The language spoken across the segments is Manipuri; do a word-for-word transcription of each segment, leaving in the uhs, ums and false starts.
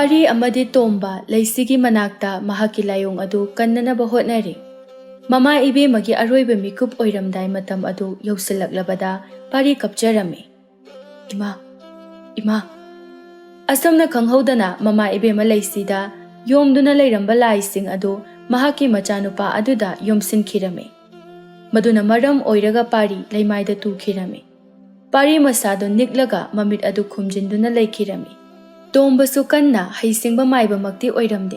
ꯄꯥꯔꯤ ꯑꯃꯗꯤ ꯇꯣꯝꯕ ꯂꯩꯁꯤꯒꯤ ꯃꯅꯥꯛꯇ ꯃꯍꯥꯛꯀꯤ ꯂꯥꯏꯑꯣꯡ ꯑꯗꯨ ꯀꯟꯅꯅꯕ ꯍꯣꯠꯅꯔꯤ꯫ ꯃꯃꯥ ꯏꯕꯦꯝꯃꯒꯤ ꯑꯔꯣꯏꯕ ꯃꯤꯀꯨꯞ ꯑꯣꯏꯔꯝꯗꯥꯏ ꯃꯇꯝ ꯑꯗꯨ ꯌꯧꯁꯤꯜꯂꯛꯂꯕꯗ ꯄꯥꯔꯤ ꯀꯞꯆꯔꯝꯃꯤ꯫ "ꯏꯃꯥ, ꯏꯃꯥ!" ꯑꯁꯨꯝꯅ ꯈꯪꯍꯧꯗꯅ ꯃꯃꯥ ꯏꯕꯦꯝꯃ ꯂꯩꯁꯤꯗ ꯌꯣꯝꯗꯨꯅ ꯂꯩꯔꯝꯕ ꯂꯥꯏꯁꯤꯡ ꯑꯗꯨ ꯃꯍꯥꯛꯀꯤ ꯃꯆꯥꯅꯨꯄꯥ ꯑꯗꯨꯗ ꯌꯣꯝꯁꯤꯟꯈꯤꯔꯝꯃꯤ꯫ ꯃꯗꯨꯅ ꯃꯔꯝ ꯑꯣꯏꯔꯒ ꯄꯥꯔꯤ ꯂꯩꯃꯥꯏꯗ ꯇꯨꯈꯤꯔꯝꯃꯤ꯫ ꯄꯥꯔꯤ ꯃꯁꯥꯗꯨ ꯅꯤꯛꯂꯒ ꯃꯃꯤꯠ ꯑꯗꯨ ꯈꯨꯝꯖꯤꯟꯗꯨꯅ ꯂꯩꯈꯤꯔꯝꯃꯤ꯫ ꯇꯣꯝꯕꯁꯨ ꯀꯟꯅ ꯍꯩꯁꯤꯡꯕ ꯃꯥꯏꯕꯃꯛꯇꯤ ꯑꯣꯏꯔꯝꯗꯦ꯫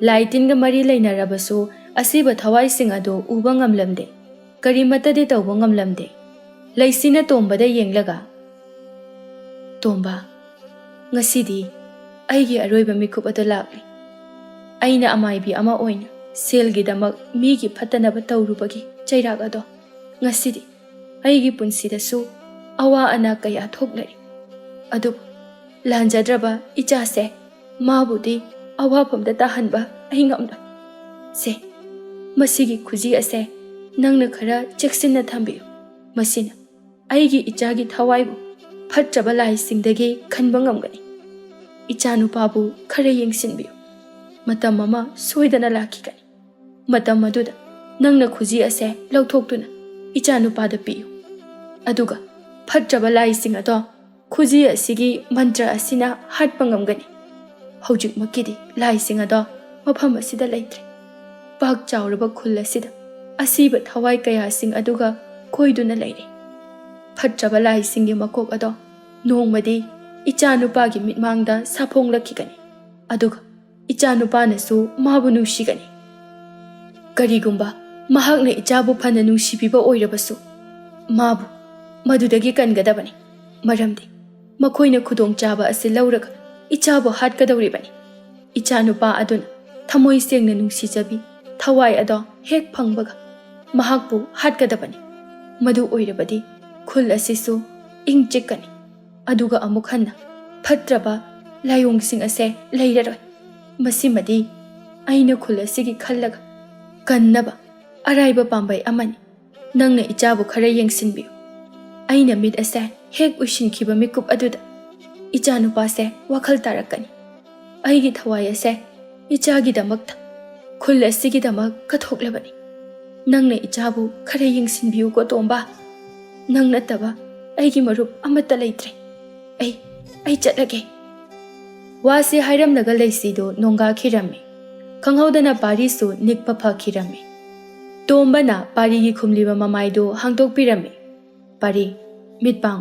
ꯂꯥꯏ ꯇꯤꯟꯒ ꯃꯔꯤ ꯂꯩꯅꯔꯕꯁꯨ ꯑꯁꯤꯕ ꯊꯋꯥꯏꯁꯤꯡ ꯑꯗꯨ ꯎꯕ ꯉꯝꯂꯝꯗꯦ꯫ ꯀꯔꯤꯃꯠꯇꯗꯤ ꯇꯧꯕ ꯉꯝꯂꯝꯗꯦ꯫ ꯂꯩꯁꯤꯅ ꯇꯣꯝꯕꯗ ꯌꯦꯡꯂꯒ, "ꯇꯣꯝꯕ, ꯉꯁꯤꯗꯤ ꯑꯩꯒꯤ ꯑꯔꯣꯏꯕ ꯃꯤꯀꯨꯞ ꯑꯗꯨ ꯂꯥꯛꯂꯤ꯫ ꯑꯩꯅ ꯑꯃꯥꯏꯕꯤ ꯑꯃ ꯑꯣꯏꯅ ꯁꯦꯜꯒꯤꯗꯃꯛ ꯃꯤꯒꯤ ꯐꯠꯇꯅꯕ ꯇꯧꯔꯨꯕꯒꯤ ꯆꯩꯔꯥꯛ ꯑꯗꯣ ꯉꯁꯤꯗꯤ ꯑꯩꯒꯤ ꯄꯨꯟꯁꯤꯗꯁꯨ ꯑꯋꯥ ꯑꯅꯥ ꯀꯌꯥ ꯊꯣꯛꯂꯔꯤ꯫ ꯑꯗꯨꯕꯨ ꯂꯥꯟꯖꯗ꯭ꯔꯕ ꯏꯆꯥꯁꯦ, ꯃꯥꯕꯨꯗꯤ ꯑꯋꯥꯐꯝꯗ ꯇꯥꯍꯟꯕ ꯑꯩ ꯉꯝꯂꯣꯏ꯫ ꯁꯦ, ꯃꯁꯤꯒꯤ ꯈꯨꯖꯤ ꯑꯁꯦ ꯅꯪꯅ ꯈꯔ ꯆꯦꯛꯁꯤꯟꯅ ꯊꯝꯕꯤꯌꯨ꯫ ꯃꯁꯤꯅ ꯑꯩꯒꯤ ꯏꯆꯥꯒꯤ ꯊꯋꯥꯏꯕꯨ ꯐꯠꯇ꯭ꯔꯕ ꯂꯥꯏꯁꯤꯡꯗꯒꯤ ꯈꯟꯕ ꯉꯝꯒꯅꯤ꯫ ꯏꯆꯥꯅꯨꯄꯥꯕꯨ ꯈꯔ ꯌꯦꯡꯁꯤꯟꯕꯤꯌꯨ꯫ ꯃꯇꯝ ꯑꯃ ꯁꯣꯏꯗꯅ ꯂꯥꯛꯈꯤꯒꯅꯤ꯫ ꯃꯇꯝ ꯑꯗꯨꯗ ꯅꯪꯅ ꯈꯨꯖꯤ ꯑꯁꯦ ꯂꯧꯊꯣꯛꯇꯨꯅ ꯏꯆꯥꯅꯨꯄꯥꯗ ꯄꯤꯌꯨ꯫ ꯑꯗꯨꯒ ꯐꯠꯇ꯭ꯔꯕ ꯂꯥꯏꯁꯤꯡ ꯑꯗꯣ ꯈꯨꯖꯤ ꯑꯁꯤꯒꯤ ꯃꯟꯇ꯭ꯔ ꯑꯁꯤꯅ ꯍꯥꯠꯄ ꯉꯝꯒꯅꯤ꯫ ꯍꯧꯖꯤꯛꯃꯛꯀꯤꯗꯤ ꯂꯥꯏꯁꯤꯡ ꯑꯗꯣ ꯃꯐꯝ ꯑꯁꯤꯗ ꯂꯩꯇ꯭ꯔꯦ꯫ ꯄꯥꯛ ꯆꯥꯎꯔꯕ ꯈꯨꯜ ꯑꯁꯤꯗ ꯑꯁꯤꯕ ꯊꯋꯥꯏ ꯀꯌꯥꯁꯤꯡ ꯑꯗꯨꯒ ꯀꯣꯏꯗꯨꯅ ꯂꯩꯔꯦ꯫ ꯐꯠꯇ꯭ꯔꯕ ꯂꯥꯏꯁꯤꯡꯒꯤ ꯃꯀꯣꯛ ꯑꯗꯣ ꯅꯣꯡꯃꯗꯤ ꯏꯆꯥꯅꯨꯄꯥꯒꯤ ꯃꯤꯠꯃꯥꯡꯗ ꯁꯥꯐꯣꯡꯂꯛꯈꯤꯒꯅꯤ꯫ ꯑꯗꯨꯒ ꯏꯆꯥꯅꯨꯄꯥꯅꯁꯨ ꯃꯥꯕꯨ ꯅꯨꯡꯁꯤꯒꯅꯤ꯫ ꯀꯔꯤꯒꯨꯝꯕ ꯃꯍꯥꯛꯅ ꯏꯆꯥꯕꯨ ꯐꯅ ꯅꯨꯡꯁꯤꯕꯤꯕ ꯑꯣꯏꯔꯕꯁꯨ, ꯃꯥꯕꯨ ꯃꯗꯨꯗꯒꯤ ꯀꯟꯒꯗꯕꯅꯤ꯫ ꯃꯔꯝꯗꯤ ꯃꯈꯣꯏꯅ ꯈꯨꯗꯣꯡꯆꯥꯕ ꯑꯁꯤ ꯂꯧꯔꯒ ꯏꯆꯥꯕꯨ ꯍꯥꯠꯀꯗꯧꯔꯤꯕꯅꯤ꯫ ꯏꯆꯥꯅꯨꯄꯥ ꯑꯗꯨꯅ ꯊꯃꯣꯏ ꯁꯦꯡꯅ ꯅꯨꯡꯁꯤꯖꯕꯤ ꯊꯋꯥꯏ ꯑꯗꯣ ꯍꯦꯛ ꯐꯪꯕꯒ ꯃꯍꯥꯛꯄꯨ ꯍꯥꯠꯀꯗꯕꯅꯤ꯫ ꯃꯗꯨ ꯑꯣꯏꯔꯕꯗꯤ ꯈꯨꯜ ꯑꯁꯤꯁꯨ ꯏꯪ ꯆꯤꯛꯀꯅꯤ꯫ ꯑꯗꯨꯒ ꯑꯃꯨꯛ ꯍꯟꯅ ꯐꯠꯇ꯭ꯔꯕ ꯂꯥꯏꯑꯣꯡꯁꯤꯡ ꯑꯁꯦ ꯂꯩꯔꯔꯣꯏ꯫ ꯃꯁꯤꯃꯗꯤ ꯑꯩꯅ ꯈꯨꯜ ꯑꯁꯤꯒꯤ ꯈꯜꯂꯒ ꯀꯟꯅꯕ ꯑꯔꯥꯏꯕ ꯄꯥꯝꯕꯩ ꯑꯃꯅꯤ꯫ ꯅꯪꯅ ꯏꯆꯥꯕꯨ ꯈꯔ ꯌꯦꯡꯁꯤꯟꯕꯤꯌꯨ꯫ ꯑꯩꯅ ꯃꯤꯠ ꯑꯁꯦ ꯍꯦꯛ ꯎꯏꯁꯤꯟꯈꯤꯕ ꯃꯤꯀꯨꯞ ꯑꯗꯨꯗ ꯏꯆꯥꯅꯨꯄꯥꯁꯦ ꯋꯥꯈꯜ ꯇꯥꯔꯛꯀꯅꯤ꯫ ꯑꯩꯒꯤ ꯊꯋꯥꯏ ꯑꯁꯦ ꯏꯆꯥꯒꯤꯗꯃꯛꯇ, ꯈꯨꯜ ꯑꯁꯤꯒꯤꯗꯃꯛ ꯀꯠꯊꯣꯛꯂꯕꯅꯤ꯫ ꯅꯪꯅ ꯏꯆꯥꯕꯨ ꯈꯔ ꯌꯦꯡꯁꯤꯟꯕꯤꯌꯨꯀꯣ, ꯇꯣꯝꯕ꯫ ꯅꯪ ꯅꯠꯇꯕ ꯑꯩꯒꯤ ꯃꯔꯨꯞ ꯑꯃꯠꯇ ꯂꯩꯇ꯭ꯔꯦ꯫ ꯑꯩ, ꯑꯩ ꯆꯠꯂꯒꯦ꯫" ꯋꯥꯁꯤ ꯍꯥꯏꯔꯝꯂꯒ ꯂꯩꯁꯤꯗꯨ ꯅꯣꯡꯒꯥꯈꯤꯔꯝꯃꯤ꯫ ꯈꯪꯍꯧꯗꯅ ꯄꯥꯔꯤꯁꯨ ꯅꯤꯛꯄ ꯐꯈꯤꯔꯝꯃꯤ꯫ ꯇꯣꯝꯕꯅ ꯄꯥꯔꯤꯒꯤ ꯈꯨꯝꯂꯤꯕ ꯃꯃꯥꯏꯗꯨ ꯍꯥꯡꯗꯣꯛꯄꯤꯔꯝꯃꯤ꯫ "ꯄꯥꯔꯤ, ꯃꯤꯠ ꯄꯥꯡ꯫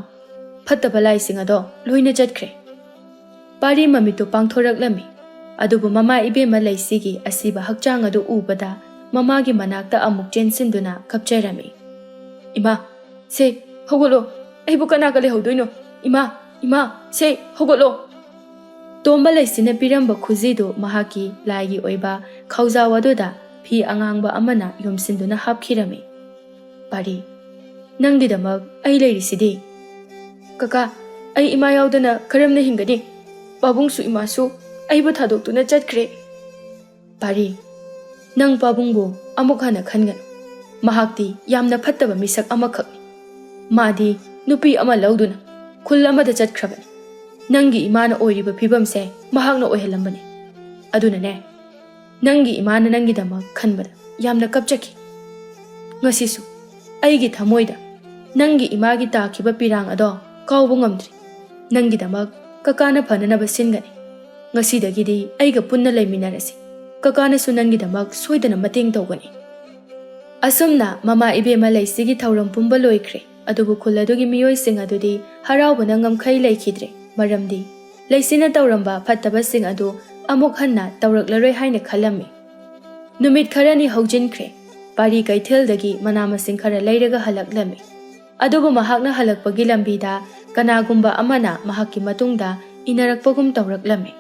ꯐꯠꯇꯕ ꯂꯥꯏꯁꯤꯡ ꯑꯗꯣ ꯂꯣꯏꯅ ꯆꯠꯈ꯭ꯔꯦ꯫" ꯄꯥꯔꯤ ꯃꯃꯤꯠꯇꯨ ꯄꯥꯡꯊꯣꯔꯛꯂꯝꯃꯤ꯫ ꯑꯗꯨꯕꯨ ꯃꯃꯥ ꯏꯕꯦꯝꯃ ꯂꯩꯁꯤꯒꯤ ꯑꯁꯤꯕ ꯍꯛꯆꯥꯡ ꯑꯗꯨ ꯎꯕꯗ ꯃꯃꯥꯒꯤ ꯃꯅꯥꯛꯇ ꯑꯃꯨꯛ ꯆꯦꯟꯁꯤꯟꯗꯨꯅ ꯀꯞꯆꯔꯝꯃꯤ꯫ "ꯏꯃꯥ, ꯁꯦ, ꯍꯧꯒꯠꯂꯣ꯫ ꯑꯩꯕꯨ ꯀꯅꯥꯒ ꯂꯩꯍꯧꯗꯣꯏꯅꯣ? ꯏꯃꯥ, ꯏꯃꯥ, ꯁꯦ, ꯍꯧꯒꯠꯂꯣ꯫" ꯇꯣꯝꯕ ꯂꯩꯁꯤꯅ ꯄꯤꯔꯝꯕ ꯈꯨꯖꯤꯗꯨ ꯃꯍꯥꯛꯀꯤ ꯂꯥꯏꯒꯤ ꯑꯣꯏꯕ ꯈꯧꯖꯥꯎ ꯑꯗꯨꯗ ꯐꯤ ꯑꯉꯥꯡꯕ ꯑꯃꯅ ꯌꯣꯝꯁꯤꯟꯗꯨꯅ ꯍꯥꯞꯈꯤꯔꯝꯃꯤ꯫ "ꯄꯥꯔꯤ, ꯅꯪꯒꯤꯗꯃꯛ ꯑꯩ ꯂꯩꯔꯤꯁꯤꯗꯤ꯫" "ꯀꯀꯥ, ꯑꯩ ꯏꯃꯥ ꯌꯥꯎꯗꯅ ꯀꯔꯝꯅ ꯍꯤꯡꯒꯅꯤ? ꯄꯥꯕꯨꯡꯁꯨ ꯏꯃꯥꯁꯨ ꯑꯩꯕꯨ ꯊꯥꯗꯣꯛꯇꯨꯅ ꯆꯠꯈ꯭ꯔꯦ꯫" "ꯄꯥꯔꯤ, ꯅꯪ ꯄꯥꯕꯨꯡꯕꯨ ꯑꯃꯨꯛ ꯍꯟꯅ ꯈꯟꯒꯅꯨ꯫ ꯃꯍꯥꯛꯇꯤ ꯌꯥꯝꯅ ꯐꯠꯇꯕ ꯃꯤꯁꯛ ꯑꯃꯈꯛꯅꯤ꯫ ꯃꯥꯗꯤ ꯅꯨꯄꯤ ꯑꯃ ꯂꯧꯗꯨꯅ ꯈꯨꯜ ꯑꯃꯗ ꯆꯠꯈ꯭ꯔꯕꯅꯤ꯫ ꯅꯪꯒꯤ ꯏꯃꯥꯅ ꯑꯣꯏꯔꯤꯕ ꯐꯤꯕꯝꯁꯦ ꯃꯍꯥꯛꯅ ꯑꯣꯏꯍꯜꯂꯝꯕꯅꯤ꯫ ꯑꯗꯨꯅꯅꯦ, ꯅꯪꯒꯤ ꯏꯃꯥꯅ ꯅꯪꯒꯤꯗꯃꯛ ꯈꯟꯕꯗ ꯌꯥꯝꯅ ꯀꯞꯆꯈꯤ꯫ ꯉꯁꯤꯁꯨ ꯑꯩꯒꯤ ꯊꯃꯣꯏꯗ ꯅꯪꯒꯤ ꯏꯃꯥꯒꯤ ꯇꯥꯈꯤꯕ ꯄꯤꯔꯥꯡ ꯑꯗꯣ ꯀꯥꯎꯕ ꯉꯝꯗ꯭ꯔꯤ꯫ ꯅꯪꯒꯤꯗꯃꯛ ꯀꯀꯥꯅ ꯐꯅꯅꯕ ꯁꯤꯟꯒꯅꯤ꯫ ꯉꯁꯤꯗꯒꯤꯗꯤ ꯑꯩꯒ ꯄꯨꯟꯅ ꯂꯩꯃꯤꯟꯅꯔꯁꯤ꯫ ꯀꯀꯥꯅꯁꯨ ꯅꯪꯒꯤꯗꯃꯛ ꯁꯣꯏꯗꯅ ꯃꯇꯦꯡ ꯇꯧꯒꯅꯤ꯫" ꯑꯁꯨꯝꯅ ꯃꯃꯥ ꯏꯕꯦꯝꯃ ꯂꯩꯁꯤꯒꯤ ꯊꯧꯔꯝ ꯄꯨꯝꯕ ꯂꯣꯏꯈ꯭ꯔꯦ꯫ ꯑꯗꯨꯕꯨ ꯈꯨꯜ ꯑꯗꯨꯒꯤ ꯃꯤꯑꯣꯏꯁꯤꯡ ꯑꯗꯨꯗꯤ ꯍꯔꯥꯎꯕꯅ ꯉꯝꯈꯩ ꯂꯩꯈꯤꯗ꯭ꯔꯦ꯫ ꯃꯔꯝꯗꯤ ꯂꯩꯁꯤꯅ ꯇꯧꯔꯝꯕ ꯐꯠꯇꯕꯁꯤꯡ ꯑꯗꯨ ꯑꯃꯨꯛ ꯍꯟꯅ ꯇꯧꯔꯛꯂꯔꯣꯏ ꯍꯥꯏꯅ ꯈꯜꯂꯝꯃꯤ꯫ ꯅꯨꯃꯤꯠ ꯈꯔꯅꯤ ꯍꯧꯖꯤꯟꯈ꯭ꯔꯦ꯫ ꯄꯥꯔꯤ ꯀꯩꯊꯦꯜꯗꯒꯤ ꯃꯅꯥ ꯃꯁꯤꯡ ꯈꯔ ꯂꯩꯔꯒ ꯍꯜꯂꯛꯂꯝꯃꯤ꯫ ꯑꯗꯨꯕꯨ ꯃꯍꯥꯛꯅ ꯍꯜꯂꯛꯄꯒꯤ ꯂꯝꯕꯤꯗ ꯀꯅꯥꯒꯨꯝꯕ ꯑꯃꯅ ꯃꯍꯥꯛꯀꯤ ꯃꯇꯨꯡꯗ ꯏꯟꯅꯔꯛꯄꯒꯨꯝ ꯇꯧꯔꯛꯂꯝꯃꯤ꯫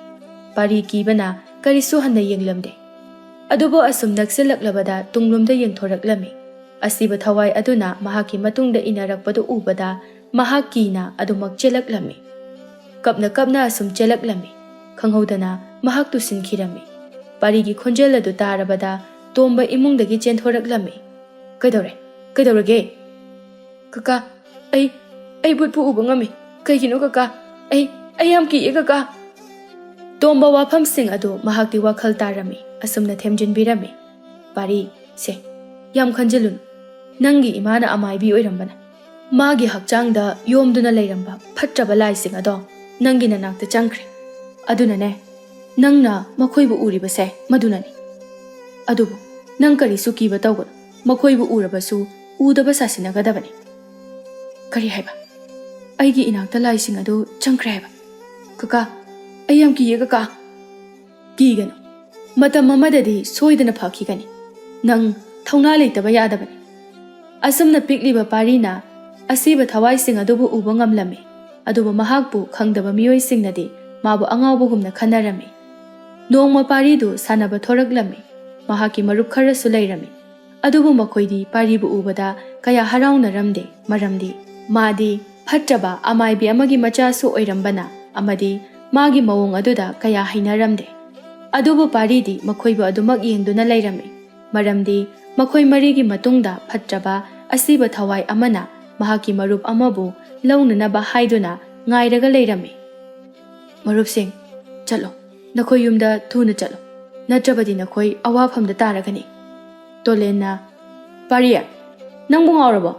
ꯄꯥꯔꯤ ꯀꯤꯕꯅ ꯀꯔꯤꯁꯨ ꯍꯟꯅ ꯌꯦꯡꯂꯝꯗꯦ꯫ ꯑꯗꯨꯕꯨ ꯑꯁꯨꯝ ꯅꯛꯁꯤꯜꯂꯛꯂꯕꯗ ꯇꯨꯡꯂꯣꯝꯗ ꯌꯦꯡꯊꯣꯔꯛꯂꯝꯃꯤ꯫ ꯑꯁꯤꯕ ꯊꯋꯥꯏ ꯑꯗꯨꯅ ꯃꯍꯥꯛꯀꯤ ꯃꯇꯨꯡꯗ ꯏꯟꯅꯔꯛꯄꯗꯨ ꯎꯕꯗ ꯃꯍꯥꯛ ꯀꯤꯅ ꯑꯗꯨꯃꯛ ꯆꯦꯜꯂꯛꯂꯝꯃꯤ꯫ ꯀꯞꯅ ꯀꯞꯅ ꯑꯁꯨꯝ ꯆꯦꯜꯂꯛꯂꯝꯃꯤ꯫ ꯈꯪꯍꯧꯗꯅ ꯃꯍꯥꯛ ꯇꯨꯁꯤꯟꯈꯤꯔꯝꯃꯤ꯫ ꯄꯥꯔꯤꯒꯤ ꯈꯣꯟꯖꯦꯜ ꯑꯗꯨ ꯇꯥꯔꯕꯗ ꯇꯣꯝꯕ ꯏꯃꯨꯡꯗꯒꯤ ꯆꯦꯟꯊꯣꯔꯛꯂꯝꯃꯤ꯫ "ꯀꯩꯗꯧꯔꯦ? ꯀꯩꯗꯧꯔꯒꯦ?" "ꯀꯀꯥ, ꯑꯩ, ꯑꯩ ꯕꯨꯠꯄꯨ ꯎꯕ ꯉꯝꯃꯤ꯫ ꯀꯩꯒꯤꯅꯣ ꯀꯀꯥ? ꯑꯩ, ꯑꯩ ꯌꯥꯝ ꯀꯤꯌꯦ ꯀꯀꯥ꯫" ꯇꯣꯝꯕ ꯋꯥꯐꯝꯁꯤꯡ ꯑꯗꯨ ꯃꯍꯥꯛꯇꯤ ꯋꯥꯈꯜ ꯇꯥꯔꯝꯃꯤ꯫ ꯑꯁꯨꯝꯅ ꯊꯦꯝꯖꯤꯟꯕꯤꯔꯝꯃꯤ, "ꯄꯥꯔꯤ, ꯁꯦ, ꯌꯥꯝ ꯈꯟꯖꯤꯜꯂꯨꯅꯨ꯫ ꯅꯪꯒꯤ ꯏꯃꯥꯅ ꯑꯃꯥꯏꯕꯤ ꯑꯣꯏꯔꯝꯕꯅ꯫ ꯃꯥꯒꯤ ꯍꯛꯆꯥꯡꯗ ꯌꯣꯝꯗꯨꯅ ꯂꯩꯔꯝꯕ ꯐꯠꯇ꯭ꯔꯕ ꯂꯥꯏꯁꯤꯡ ꯑꯗꯣ ꯅꯪꯒꯤ ꯅꯅꯥꯛꯇ ꯆꯪꯈ꯭ꯔꯦ꯫ ꯑꯗꯨꯅꯅꯦ, ꯅꯪꯅ ꯃꯈꯣꯏꯕꯨ ꯎꯔꯤꯕꯁꯦ ꯃꯗꯨꯅꯅꯤ꯫ ꯑꯗꯨꯕꯨ ꯅꯪ ꯀꯔꯤꯁꯨ ꯀꯤꯕ ꯇꯧꯒꯅꯨ꯫ ꯃꯈꯣꯏꯕꯨ ꯎꯔꯕꯁꯨ ꯎꯗꯕ ꯁꯥꯁꯤꯟꯅꯒꯗꯕꯅꯤ꯫" "ꯀꯔꯤ ꯍꯥꯏꯕ? ꯑꯩꯒꯤ ꯏꯅꯥꯛꯇ ꯂꯥꯏꯁꯤꯡ ꯑꯗꯨ ꯆꯪꯈ꯭ꯔꯦ ꯍꯥꯏꯕ? ꯀꯀꯥ, ꯑꯩ ꯌꯥꯝ ꯀꯤꯌꯦ, ꯀꯀꯥ꯫" "ꯀꯤꯒꯅꯨ꯫ ꯃꯇꯝ ꯑꯃꯗꯗꯤ ꯁꯣꯏꯗꯅ ꯐꯈꯤꯒꯅꯤ꯫ ꯅꯪ ꯊꯧꯅꯥ ꯂꯩꯇꯕ ꯌꯥꯗꯕꯅꯤ꯫" ꯑꯁꯨꯝꯅ ꯄꯤꯛꯂꯤꯕ ꯄꯥꯔꯤꯅ ꯑꯁꯤꯕ ꯊꯋꯥꯏꯁꯤꯡ ꯑꯗꯨꯕꯨ ꯎꯕ ꯉꯝꯂꯝꯃꯤ꯫ ꯑꯗꯨꯕꯨ ꯃꯍꯥꯛꯄꯨ ꯈꯪꯗꯕ ꯃꯤꯑꯣꯏꯁꯤꯡꯅꯗꯤ ꯃꯥꯕꯨ ꯑꯉꯥꯎꯕꯒꯨꯝꯅ ꯈꯟꯅꯔꯝꯃꯤ꯫ ꯅꯣꯡꯃ ꯄꯥꯔꯤꯗꯨ ꯁꯥꯟꯅꯕ ꯊꯣꯔꯛꯂꯝꯃꯤ꯫ ꯃꯍꯥꯛꯀꯤ ꯃꯔꯨꯞ ꯈꯔꯁꯨ ꯂꯩꯔꯝꯃꯤ꯫ ꯑꯗꯨꯕꯨ ꯃꯈꯣꯏꯗꯤ ꯄꯥꯔꯤꯕꯨ ꯎꯕꯗ ꯀꯌꯥ ꯍꯔꯥꯎꯅꯔꯝꯗꯦ, ꯃꯔꯝꯗꯤ ꯃꯥꯗꯤ ꯐꯠꯇ꯭ꯔꯕ ꯑꯃꯥꯏꯕꯤ ꯑꯃꯒꯤ ꯃꯆꯥꯁꯨ ꯑꯣꯏꯔꯝꯕꯅ ꯑꯃꯗꯤ ꯃꯥꯒꯤ ꯃꯑꯣꯡ ꯑꯗꯨꯗ ꯀꯌꯥ ꯍꯩꯅꯔꯝꯗꯦ꯫ ꯑꯗꯨꯕꯨ ꯄꯥꯔꯤꯗꯤ ꯃꯈꯣꯏꯕꯨ ꯑꯗꯨꯃꯛ ꯌꯦꯡꯗꯨꯅ ꯂꯩꯔꯝꯃꯤ, ꯃꯔꯝꯗꯤ ꯃꯈꯣꯏ ꯃꯔꯤꯒꯤ ꯃꯇꯨꯡꯗ ꯐꯠꯇ꯭ꯔꯕ ꯑꯁꯤꯕ ꯊꯋꯥꯏ ꯑꯃꯅ ꯃꯍꯥꯛꯀꯤ ꯃꯔꯨꯞ ꯑꯃꯕꯨ ꯂꯧꯅꯅꯕ ꯍꯥꯏꯗꯨꯅ ꯉꯥꯏꯔꯒ ꯂꯩꯔꯝꯃꯤ꯫ "ꯃꯔꯨꯞꯁꯤꯡ, ꯆꯠꯂꯣ, ꯅꯈꯣꯏ ꯌꯨꯝꯗ ꯊꯨꯅ ꯆꯠꯂꯣ, ꯅꯠꯇ꯭ꯔꯕꯗꯤ ꯅꯈꯣꯏ ꯑꯋꯥꯐꯝꯗ ꯇꯥꯔꯒꯅꯤ꯫" ꯇꯣꯂꯦꯟꯅ, "ꯄꯥꯔꯤ, ꯅꯪꯕꯨ ꯉꯥꯎꯔꯕꯣ?